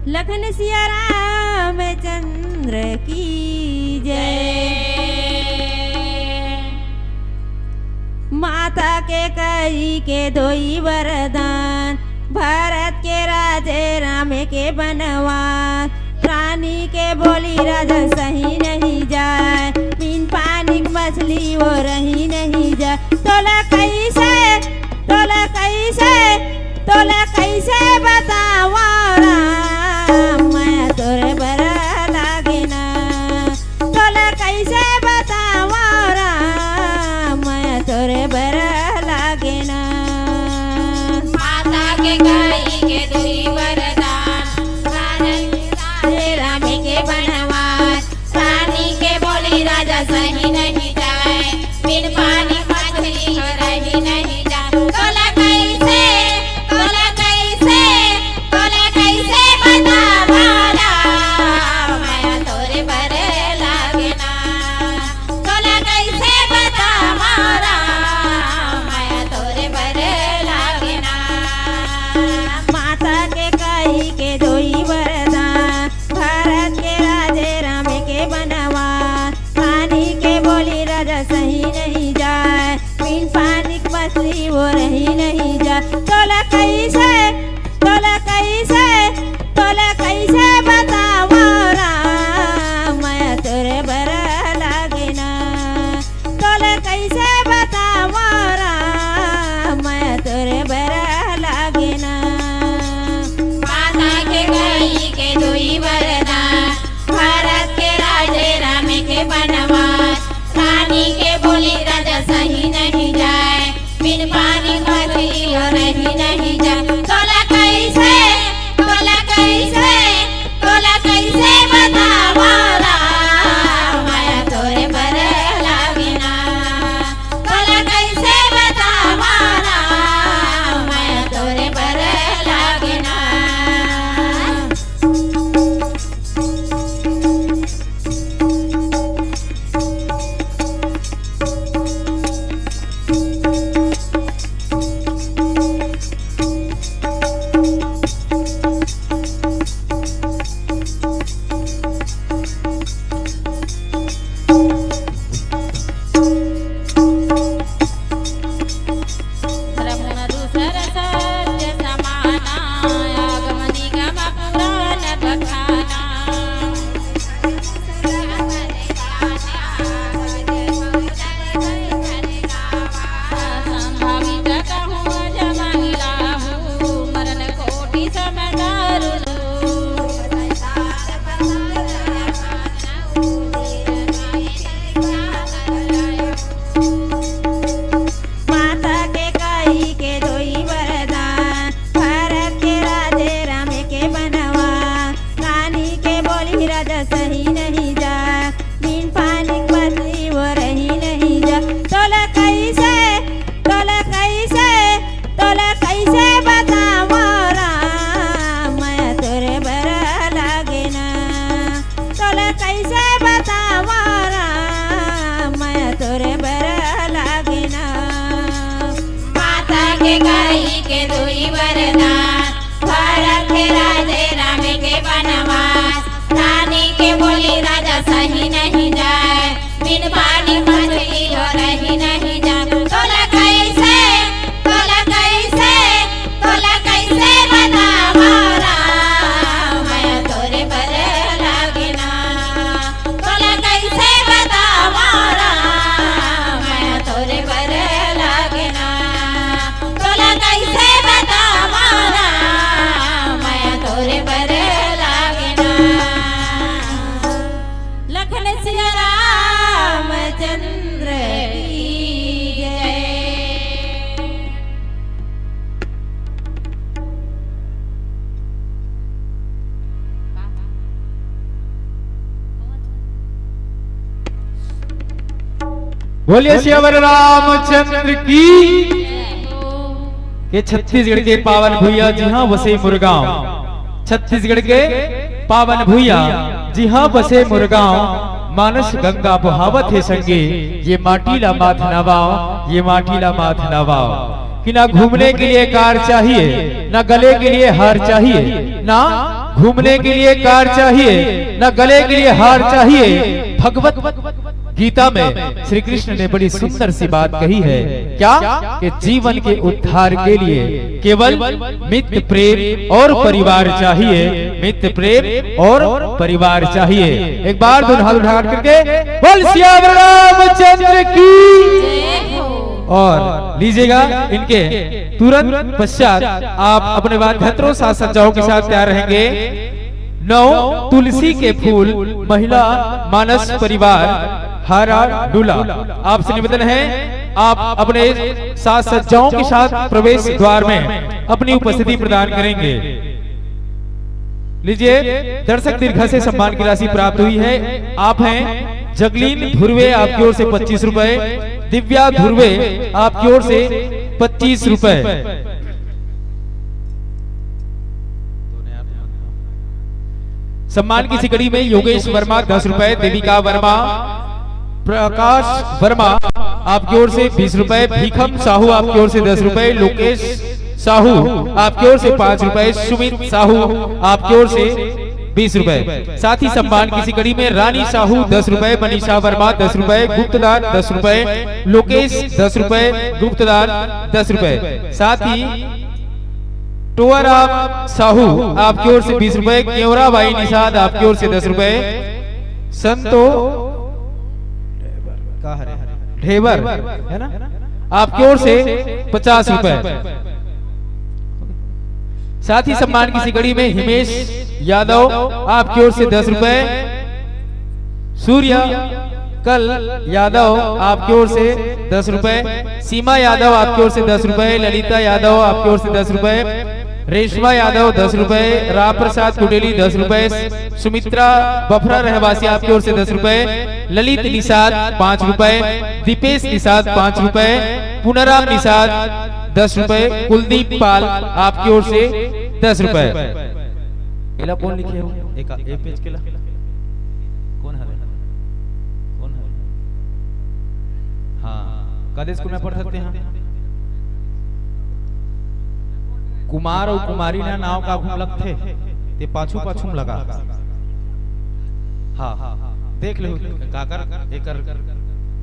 लखन सिया रामचंद्र की जय। माता के कई के दोई वरदान, भरत के राजे राम के बनवास। रानी के बोली राजा सही नहीं जाए, बिन पानी के मछली वो रही नहीं जाए। तोला कैसे, तोला कैसे, तोला कैसे बतावा राम, मैं तोरे बर लागे ना। तोला कैसे बतावा राम, मैं तोरे बर लागे ना। माता के कई के दुई वरदान, राजा के राम के बनवास। रानी के बोली राजा सही नहीं जाए, बिन पानी मछली हो रही नहीं जाए। तोला कैसे, तोला कैसे, तोला कैसे बतावा राम, मैं तोरे बर लागे ना। तोला कैसे बतावा राम, मैं तोरे बर लागे ना। माता के कई के दोई वरदान, भरत के राजे राम के बनवास। पानी के बोली राजा सही नहीं जाए, बिन पानी के मछली वो रही नहीं जाए। तोला कैसे, तोला कैसे, तोला कैसे बतावा राम, मैं तोरे बर लागे ना। तोला कैसे बतावा राम, मैं तोरे बर लागे ना। माता के कई के दुई वरदान, भरत के राजे राम के बनवास। रानी के बोली राजा सही नहीं जाए, बिन पानी मछली हो रही नहीं जाए। तोला वरदान। भरत के राजे राम के बनवास, रानी के बोली राजा सही नहीं जाए, बिन पानी मछली हो रही नहीं जाए। तोला कैसे, तोला कैसे, तोला कैसे बतावा राम, मैं तोरे पर लागे ना। तोला कैसे बतावा राम, मैं तोरे पर लागे ना। तोला कैसे बतावा राम, मैं तोरे पर लागे ना। लखन सिया रामचंद्र की जय। बोलिए सियावर रामचंद्र की। के छत्तीसगढ़ के पावन भुइया जिहाँ बसे मुरगांव, छत्तीसगढ़ के पावन भुइया जिहाँ बसे मुरगांव, मानस गंगा बहावत हे संगे, ये माटी ला माथ नवाओ, ये माटी ला माथ नवाओ। कि ना घूमने के लिए कार चाहिए, ना गले के लिए हार चाहिए, ना घूमने के लिए कार चाहिए, ना गले के लिए हार चाहिए। भगवत गीता में श्री कृष्ण ने बड़ी सुंदर सी बात कही है, क्या? कि जीवन के उद्धार के लिए केवल मित्र प्रेम और परिवार चाहिए, मित्र प्रेम और परिवार चाहिए। एक बार दोनों हाथ उठा करके बोल सियावर रामचंद्र की। और लीजिएगा, इनके तुरंत पश्चात आप अपने वाद्य यंत्रों, साज सज्जाओं के साथ तैयार रहेंगे। नौ तुलसी के फूल, महिला मानस परिवार, हारा डुला। आपसे निवेदन है, आप अपने साज सज्जाओं के साथ प्रवेश द्वार में अपनी उपस्थिति प्रदान करेंगे। लीजिए, दर्शक दीर्घा से सम्मान की राशि प्राप्त हुई है। आप हैं जगलीन धुर्वे, आपकी ओर से पच्चीस रुपए, दिव्या धुर्वे, आपकी ओर से पच्चीस रुपए। सम्मान की सिकड़ी में योगेश वर्मा दस रुपए, देविका वर्मा, प्रकाश वर्मा आपकी ओर से बीस रुपए, भीखम साहू आपकी ओर से दस रुपए, लोकेश साहू आपकी ओर से पाँच रुपए, सुमित साहू आपकी ओर से बीस रुपए। साथ ही सम्मान की सिकड़ी में रानी साहू दस रुपए, मनीषा वर्मा दस रुपए, गुप्तदान दस रुपए, लोकेश दस रुपए, गुप्तदान दस रुपए। साथ ही टोआराम साहू आपकी ओर से बीस रुपए, केवरा बाई निषाद आपकी ओर से दस रुपए, संतो का हरे? ढेबर, है ना, आपकी ओर से पचास रुपए। साथ ही सम्मान की सिकड़ी में हिमेश यादव आपकी ओर से दस रुपए, सूर्य कल यादव आपकी ओर से दस रुपए, सीमा यादव आपकी ओर से दस रुपए, ललिता यादव आपकी ओर से दस रुपए, रेशमा यादव दस रुपए, राम प्रसाद कुटेली दस रुपए, सुमित्रा बफरा रहवासी आपकी ओर से दस रुपए, ललित निषाद पाँच रुपए, दीपेश निषाद पाँच रुपए, पुनराम निषाद दस रुपए, कुलदीप पाल आपकी ओर से दस रुपए। एला कौन लिखे हो? एक, एक पेज के ला। कौन हरे? कौन हरे? हाँ, कदे स्कूल में पढ़त हते? कुमार अउ कुमारी ना नाव का घूम लगथे, ते पाछू पाछू में लगा। हाँ, देख लो, काकर एकर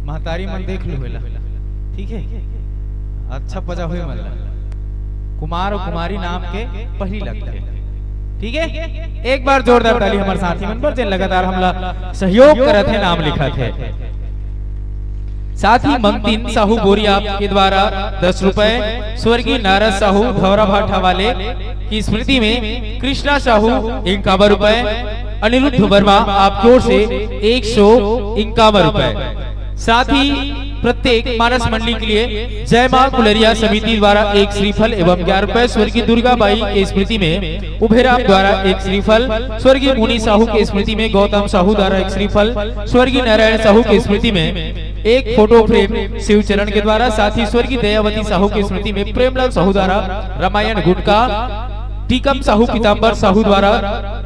महतारी मन देख लो एला, ठीक है? अच्छा बजा हुए मन ला। कुमार अउ कुमारी नाम के पहिली लगथे, ठीक है? एक बार जोरदार ताली हमर साथी मन बर, जेन लगातार हमला सहयोग करत हे, नाम लिखत हे। साथ ही मंगतीन साहू बोरिया के द्वारा दस रुपए, स्वर्गीय नारद साहू धौरा भाठा वाले की स्मृति में कृष्णा साहू इक्यावन रुपए, अनिरुद्ध वर्मा आपकी ओर से एक सौ इक्यावन रुपए। साथ ही प्रत्येक मानस मंडली के लिए जय मां कुलरिया समिति द्वारा एक श्रीफल एवं ग्यारह रुपए, स्वर्गीय दुर्गा बाई की स्मृति में उभेराम द्वारा एक श्रीफल, स्वर्गीय मुनि साहू की स्मृति में गौतम साहू द्वारा एक श्रीफल, स्वर्गीय नारायण साहू की स्मृति में एक फोटो फ्रेम शिव चरण के द्वारा, साथ ही स्वर्गीय दयावती साहू की स्मृति में प्रेमलाल साहू द्वारा रामायण गुटका, टीकम साहू पीताम्बर साहू द्वारा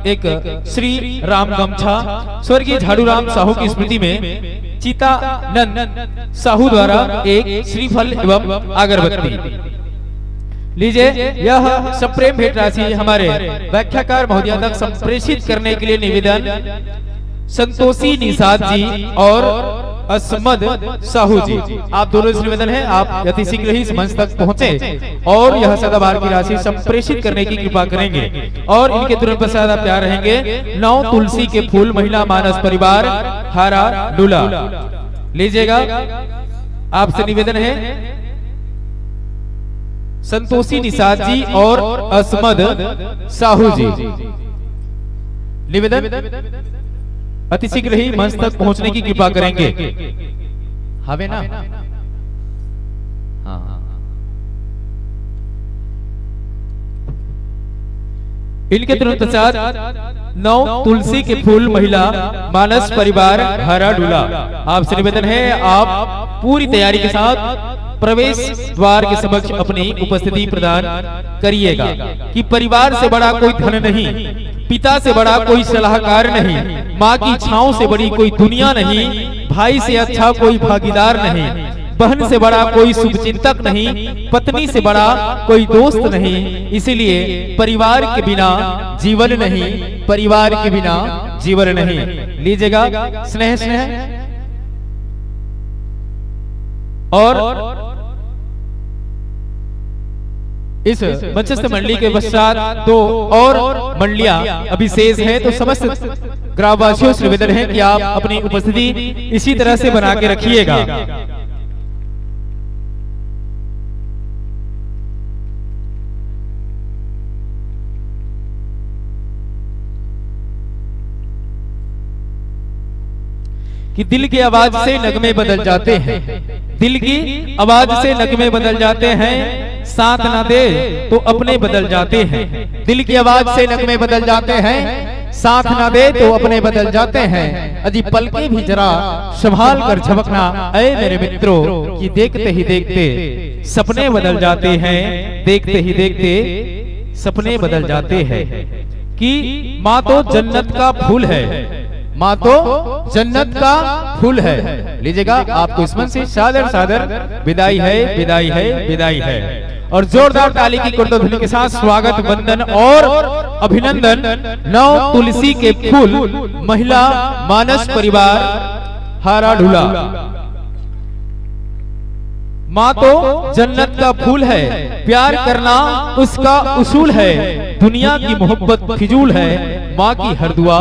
एक श्री राम गमछा, स्वर्गीय झाड़ूराम साहू की स्मृति में चितानंद साहू द्वारा एक श्रीफल एवं अगरबत्ती। लीजिए, यह सप्रेम भेंट राशि हमारे व्याख्याकार महोदया तक संप्रेषित करने के लिए निवेदन संतोषी निषाद जी और असमद साहू जी, आप दोनों से निवेदन है, आप अति शीघ्र ही इस मंच तक पहुंचे और यह सदाबहार की राशि संप्रेषित करने की कृपा करेंगे। और इनके तुरंत पश्चात आप तैयार रहेंगे नौ तुलसी के फूल, महिला मानस परिवार हारा डुला। लीजिएगा, आपसे निवेदन है संतोषी निषाद जी और असमद साहू जी, निवेदन अति शीघ्र ही मंच तक पहुंचने की कृपा करेंगे। हवे ना? हाँ। इनके तुरंत पश्चात नौ तुलसी के फूल, महिला मानस परिवार हरा डुला। आपसे निवेदन है, आप पूरी तैयारी के साथ प्रवेश द्वार के समक्ष अपनी उपस्थिति प्रदान करिएगा कि परिवार से बड़ा कोई धन नहीं, पिता से बड़ा कोई सलाहकार नहीं, माँ की छांव से बड़ी कोई दुनिया नहीं, भाई से अच्छा कोई भागीदार नहीं, बहन से बड़ा कोई शुभचिंतक नहीं, पत्नी से बड़ा कोई दोस्त नहीं। इसीलिए परिवार के बिना जीवन नहीं, परिवार के बिना जीवन नहीं। लीजिएगा, स्नेह स्नेह। और इस मंचस्थ मंडली के पश्चात दो और मंडलियां अभी शेष हैं, तो समस्त ग्रामवासियों से निवेदन है कि आप अपनी उपस्थिति इसी तरह से बना के रखिएगा। कि दिल की आवाज से नगमे बदल जाते हैं, दिल की आवाज से नगमे बदल जाते हैं, साथ ना दे तो अपने बदल जाते हैं। दिल की आवाज से नगमे बदल जाते हैं, साथ ना दे तो अपने बदल जाते हैं। अजी पलके भी जरा संभाल कर झपकना, ऐ मेरे मित्रों, कि देखते ही देखते सपने बदल जाते हैं, देखते ही देखते सपने बदल जाते हैं। कि माँ तो जन्नत का फूल है, माँ तो जन्नत का फूल है। लीजिएगा, आपको इस मंच से सादर सादर विदाई है, विदाई है, विदाई है। और जोरदार ताली की करतल ध्वनि के साथ स्वागत, वंदन और अभिनंदन नौ तुलसी के फूल, महिला मानस परिवार हारा ढुला। माँ तो जन्नत का फूल है, प्यार करना उसका उसूल है। दुनिया की मोहब्बत फिजूल है, माँ की हर दुआ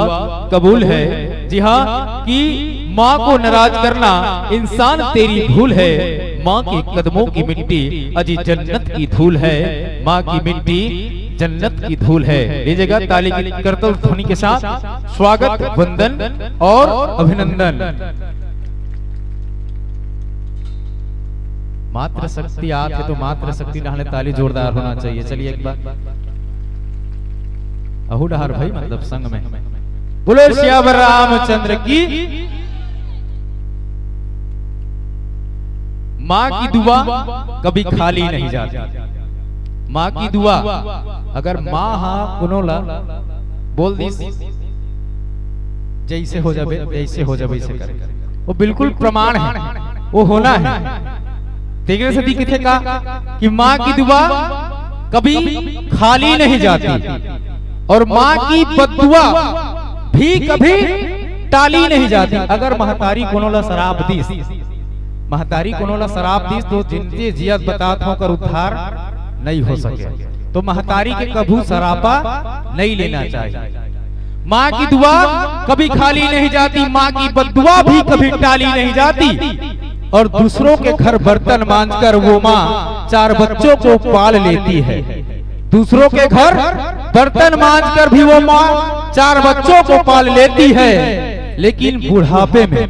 कबूल है। जी हाँ, कि माँ को नाराज करना इंसान तेरी भूल है। माँ के कदमों की मिट्टी अजी जन्नत की धूल है, माँ की मिट्टी जन्नत की धूल है। लीजिएगा, ताली की करतल ध्वनि के साथ स्वागत, वंदन और अभिनंदन। मातृ शक्ति आत है तो मातृ शक्ति डहार ले ताली जोरदार होना चाहिए। चलिए एक बार अहू डहार भाई, मतलब संग में बोलो सियावर रामचंद्र की। माँ की दुआ कभी खाली नहीं जाती। माँ की दुआ, अगर माँ हा कोनो ला बोल दिस, जैसे हो जाबे, जैसे हो जाबे, ऐसे करे, वो बिल्कुल प्रमाण है, वो होना है। तेकरे सेती किथे का कि माँ की दुआ कभी खाली नहीं जाती और माँ की बद्दुआ भी कभी टाली नहीं जाती। अगर महतारी कोनो ला सराप दिस, महतारी कोनो ला सराप दिस, तो जिनते जियत बतात हो कर उद्धार नहीं हो सके। तो महतारी के कभू सरापा नहीं लेना चाहिए। माँ की दुआ कभी खाली नहीं जाती, माँ की बद्दुआ भी कभी टाली नहीं जाती। और दूसरों के घर बर्तन मांजकर वो माँ चार बच्चों को पाल लेती है। दूसरों के घर बर्तन मांजकर भी वो माँ चार बच्चों को पाल लेती है, लेकिन बुढ़ापे में,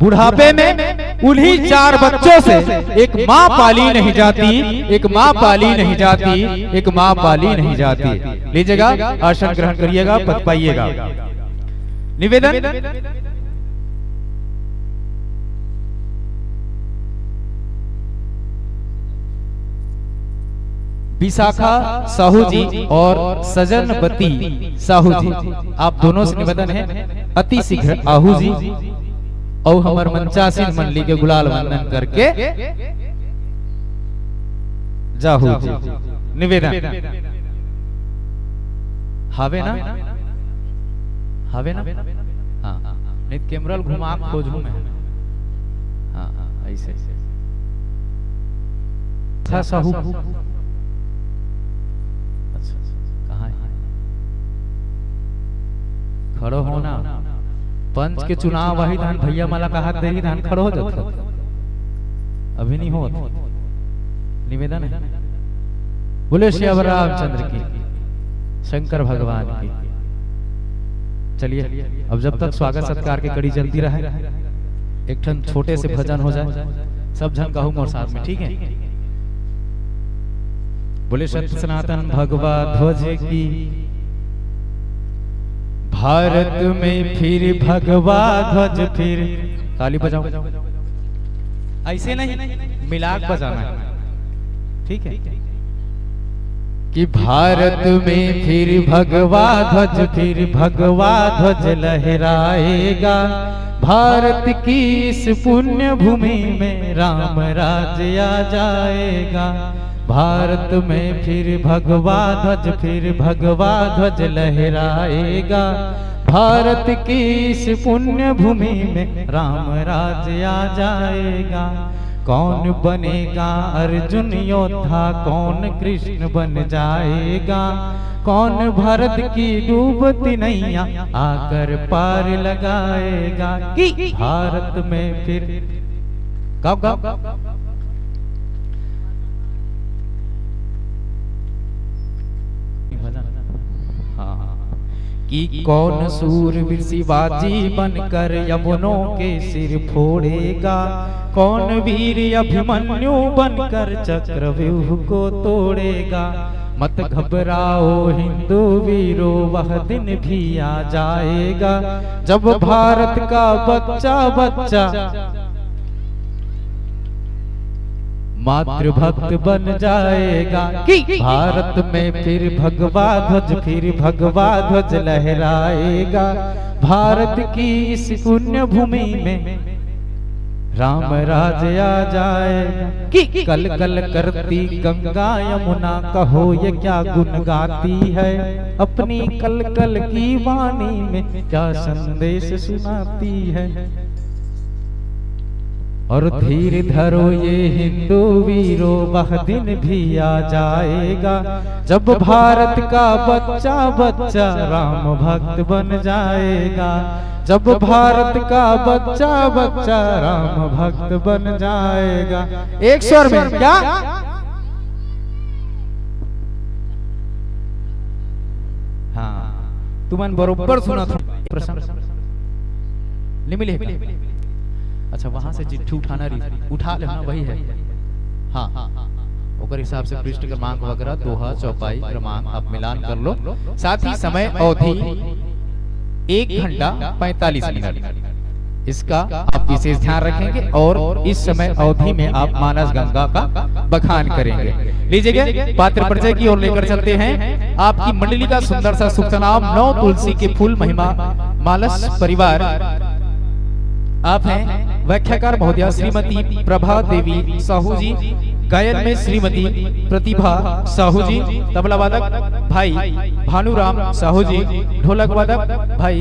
बुढ़ापे में उन्हीं चार बच्चों से एक माँ पाली नहीं जाती, एक माँ पाली नहीं जाती, एक माँ पाली नहीं जाती। लीजिएगा, आसन ग्रहण करिएगा, पद पाइएगा। निवेदन, विशाखा साहू जी और सजनवती साहू जी, आप दोनों से निवेदन है, अति शीघ्र आहू जी और हमर मंचासीन मंडली के गुलाल वंदन करके जाहू जी, निवेदन। हवे ना? हवे ना? हाँ, नहीं तो कैमरा ल घुमा के खोजहूँ मैं। हाँ, हाँ, ऐसे, ऐसे। अच्छा, साहू। अच्छा, कहाँ है? खड़ो हो ना। पंच के चुनाव आही, धान भैया मला कहा देही, धान खड़ो हो जात हो। अभी नहीं होत। निवेदन है। बोले श्री रामचंद्र की, शंकर भगवान की। चलिए, अब जब तक स्वागत सत्कार के कड़ी चलती रहे, एक ठन छोटे से भजन हो जाए, सब झन कहूँ मोर साथ में, ठीक है? बोले सत्य सनातन भगवा ध्वज की, भारत में फिर भगवा ध्वज फिर। ताली बजाओ, ऐसे नहीं, मिलाक बजाना है, ठीक है? कि भारत में फिर भगवा ध्वज, फिर भगवा ध्वज लहराएगा, भारत की इस पुण्य भूमि में राम राज्य आ जाएगा। भारत में फिर भगवा ध्वज, फिर भगवा ध्वज लहराएगा, भारत की इस पुण्य भूमि में राम राज्य आ जाएगा। कौन बनेगा अर्जुन योद्धा, कौन कृष्ण बन जाएगा, कौन भारत की डूबती नैया आकर पार लगाएगा। कि भारत में फिर गाओ, गाओ। भजन। हाँ। कि कौन सूरवीर शिवाजी बनकर यवनों के सिर फोड़ेगा, कौन वीर अभिमन्यु बनकर चक्रव्यूह को तोड़ेगा। मत घबराओ हिंदू वीरों, वह दिन भी आ जाएगा, जब भारत का बच्चा बच्चा मातृभक्त बन जाएगा। कि भारत में फिर भगवा ध्वज, फिर भगवा ध्वज लहराएगा, भारत की इस पुण्य भूमि में राम राज आ जाएगा। कि कल कल करती गंगा यमुना, कहो ये क्या गुण गाती है, अपनी कल कल की वाणी में क्या संदेश सुनाती है। और धीर धरो ये हिंदू वीरों, वह दिन भी आ जाएगा, जब भारत का बच्चा बच्चा राम भक्त बन जाएगा, जब भारत का बच्चा बच्चा राम भक्त बन जाएगा। एक स्वर में क्या? हाँ, तुमन बरोबर सुनत हो। प्रश्न ले मिले हे का? अच्छा, वहां से चिट्ठी उठाना रही, उठा लेना, वही है। हाँ, ओकर हिसाब से पृष्ठ क्रमांक वगैरह, दोहा, चौपाई, क्रमांक आप मिलान कर लो। साथ ही समय अवधि एक घंटा पैंतालीस मिनट, इसका आप विशेष ध्यान रखेंगे और इस समय अवधि में आप मानस गंगा का बखान करेंगे। लीजिएगा, पात्र परिचय की ओर लेकर चलते हैं। आपकी मंडली का सुंदर सा शुभ नाम नौ तुलसी के फूल महिमा मालस परिवार। आप हैं व्याख्याकार महोदया श्रीमती प्रभा देवी साहू जी, गायन में श्रीमती प्रतिभा साहू जी, तबला वादक भाई भानुराम साहू जी, ढोलक वादक भाई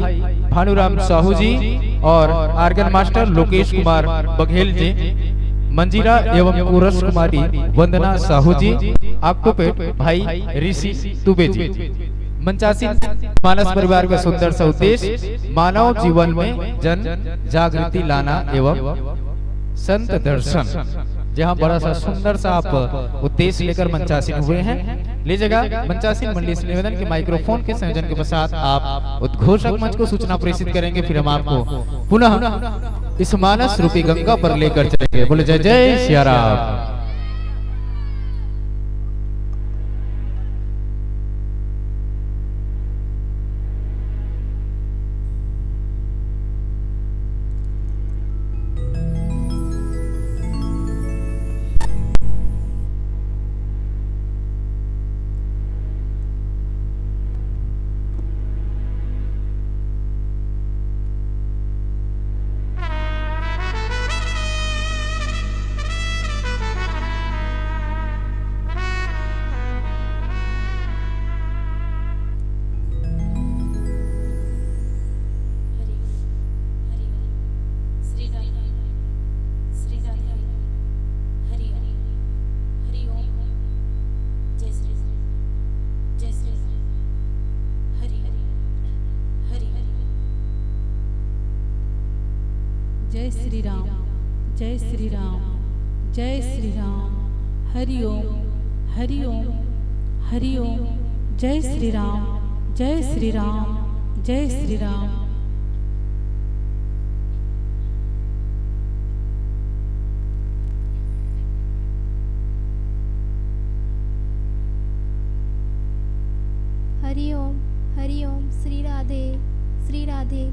भानुराम साहू जी और आर्गन मास्टर लोकेश कुमार बघेल जी, मंजीरा एवं कोरस कुमारी वंदना साहू जी, ऑक्टोपेट भाई ऋषि दुबे जी। मंचासीन मानस परिवार का सुंदर सा उद्देश्य मानव जीवन में जन जागृति लाना एवं संत दर्शन, जहाँ बड़ा सा सुंदर सा आप उद्देश्य लेकर मंचासीन हुए हैं। लीजिएगा, मंचासीन मंडली से निवेदन कि माइक्रोफोन के संयोजन के पश्चात आप उद्घोषक मंच को सूचना प्रेषित करेंगे, फिर हम आपको पुनः इस मानस रूपी गंगा पर लेकर चलेंगे। बोले जय जय सिया राम। श्री राम, जय श्री राम, जय श्री राम। हरि ओम, हरि ओम, हरि ओम। जय श्री राम, जय श्री राम, जय श्री राम। हरि ओम, हरि ओम। श्री राधे, श्री राधे।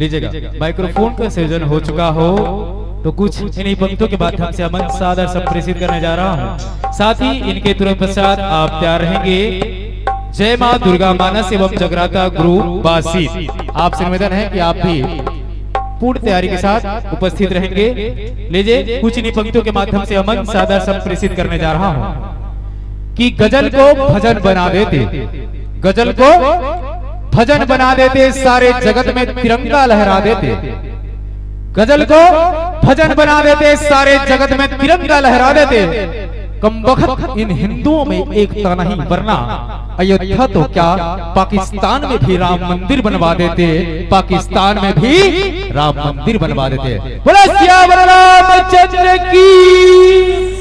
लीजिएगा, माइक्रोफोन का सृजन हो चुका हो तो कुछ इन्हीं पंक्तियों के माध्यम से अमन सादर संप्रेषित करने जा रहा हूँ। साथ ही इनके तुरंत पश्चात आप तैयार रहेंगे जय माँ दुर्गा मानस एवं जगराता ग्रुप बासी। आपसे निवेदन है कि आप भी पूर्ण तैयारी के साथ उपस्थित रहेंगे। लीजिए, कुछ इन्हीं पंक्तियों के माध्यम से अमन सादर संप्रेषित करने जा रहा हूँ कि गजल को भजन बना देते, गजल को भजन बना देते, सारे जगत में तिरंगा लहरा देते। गजल को भजन बना देते, सारे जगत में तिरंगा लहरा देते। कमबख्त इन हिंदुओं में एकता नहीं, वरना अयोध्या तो क्या, पाकिस्तान में भी राम मंदिर बनवा देते, पाकिस्तान में भी राम मंदिर बनवा देते। बोलो सियावर रामचंद्र की।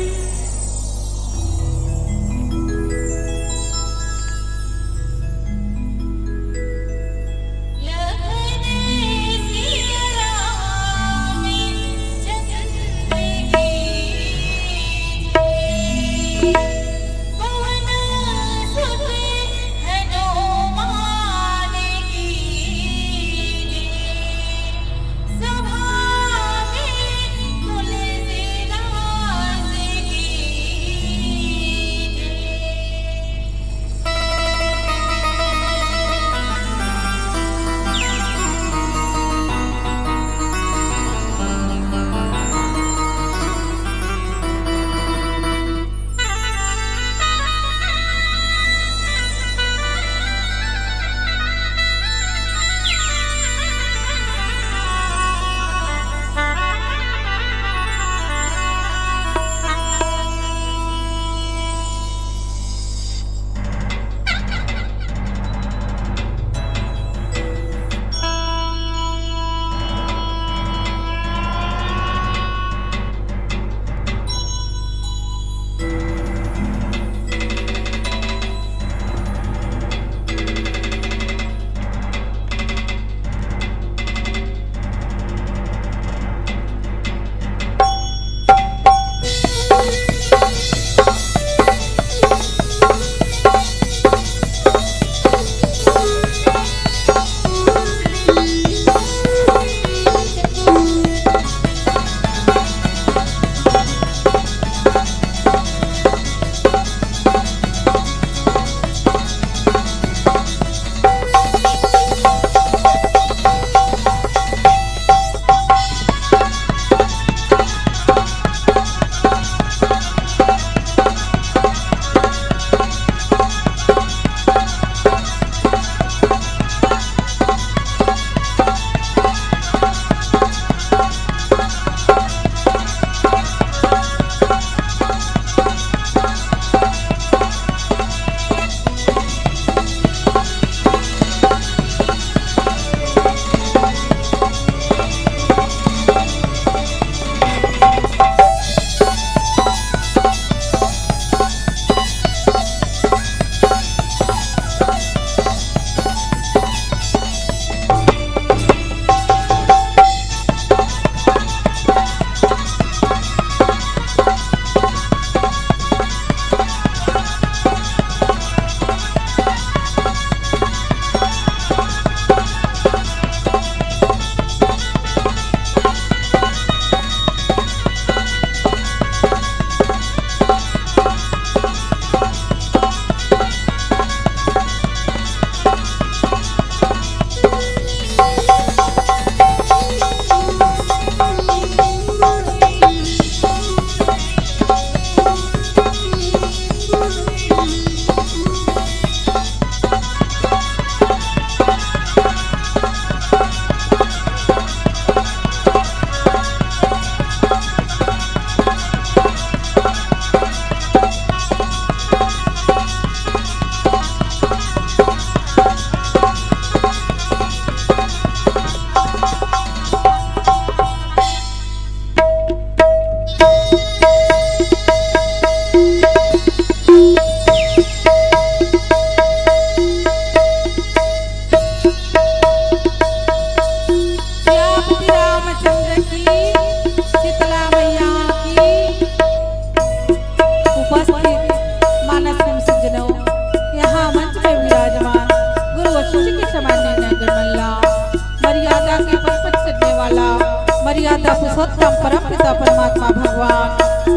उत्तम परम पिता परमात्मा भगवान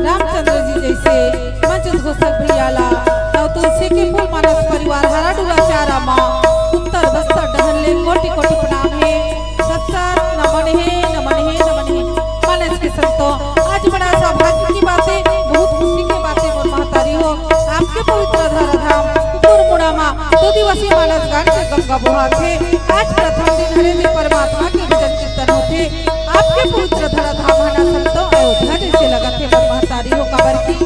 रामचंद्र जी जैसे मंच उद्घोषक भैया ला नव तुलसी के फूल मानस परिवार हरा डुला चारा मा उत्तर बस्तर डहर ले कोटि कोटि प्रणाम हे। सत सत नमन हे, नमन हे, नमन हे। मानस के संतो, आज बड़ा सौभाग्य की बात हे, बहुत खुशी की बात हे मोर महतारी हो। आपके पवित्र धरा धाम कुकुरमुड़ा मा दो दिवसीय मानस गान के गंगा बोहात हे। आज प्रथम दिन हरे जे परमात्मा के भजन कीर्तन होथे। आपके पवित्र धरा धाम हना संतो अयोध्या जैसे लगत हे मोर महतारी हो, काबर की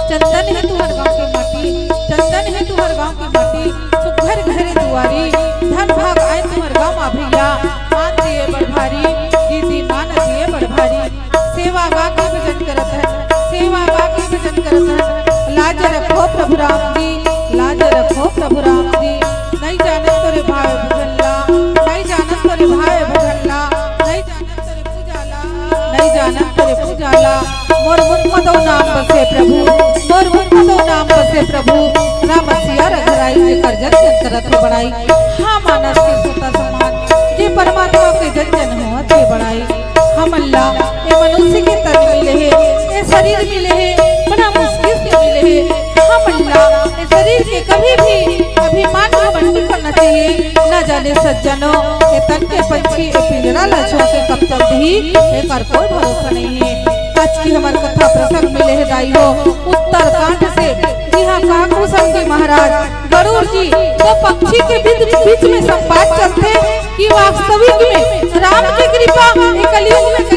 चंदन हे तुहर गांव के माटी, चंदन हे तुहर गांव के माटी, सुघर घर दुआरी, धन भाग आए तुहर गांव मा भैया, मान दिए बड़ भारी, दीदी मान दिए बड़ भारी। सेवा गा के भजन करत हन, सेवा गा के भजन करत हन। लाज रखो प्रभु राम जी, लाज रखो प्रभु राम जी। नहीं जानत तोरे भावे भजन ला, नहीं जानत तोरे भावे भजन ला, नहीं जानत तोरे पूजा ला, नहीं जानत तोरे पूजा ला। मोर मुख म दो नाम बसे प्रभु, मोर मुख म दो नाम बसे प्रभु। राम सिया रघुराई जेकर जन जन करत हे बड़ाई। हाँ मानस के सुता समान, जे परमात्मा के जन जन होवत हे बड़ाई। हमन ला ए मनुष्य के तन मिले हे, ए शरीर मिले हे, बड़ा मुश्किल से मिले हे। हमन ला ए शरीर के कभी भी अभिमान घमंड नहीं करना चाहिए। ना जाने सज्जनों, ए तन के पंछी ए पिंजरा ला छोड़ के कब चल दिही, एकर कोई भरोसा नहीं हे। आज की हमर कथा प्रसंग मिले हे दाई हो उत्तरकांड से। जी हाँ, कहा कुसुम जी महाराज गरुड़ जी दो पक्षी के बीच, बीच में संवाद चलथे कि वास्तविक में राम के कृपा ए कलयुग में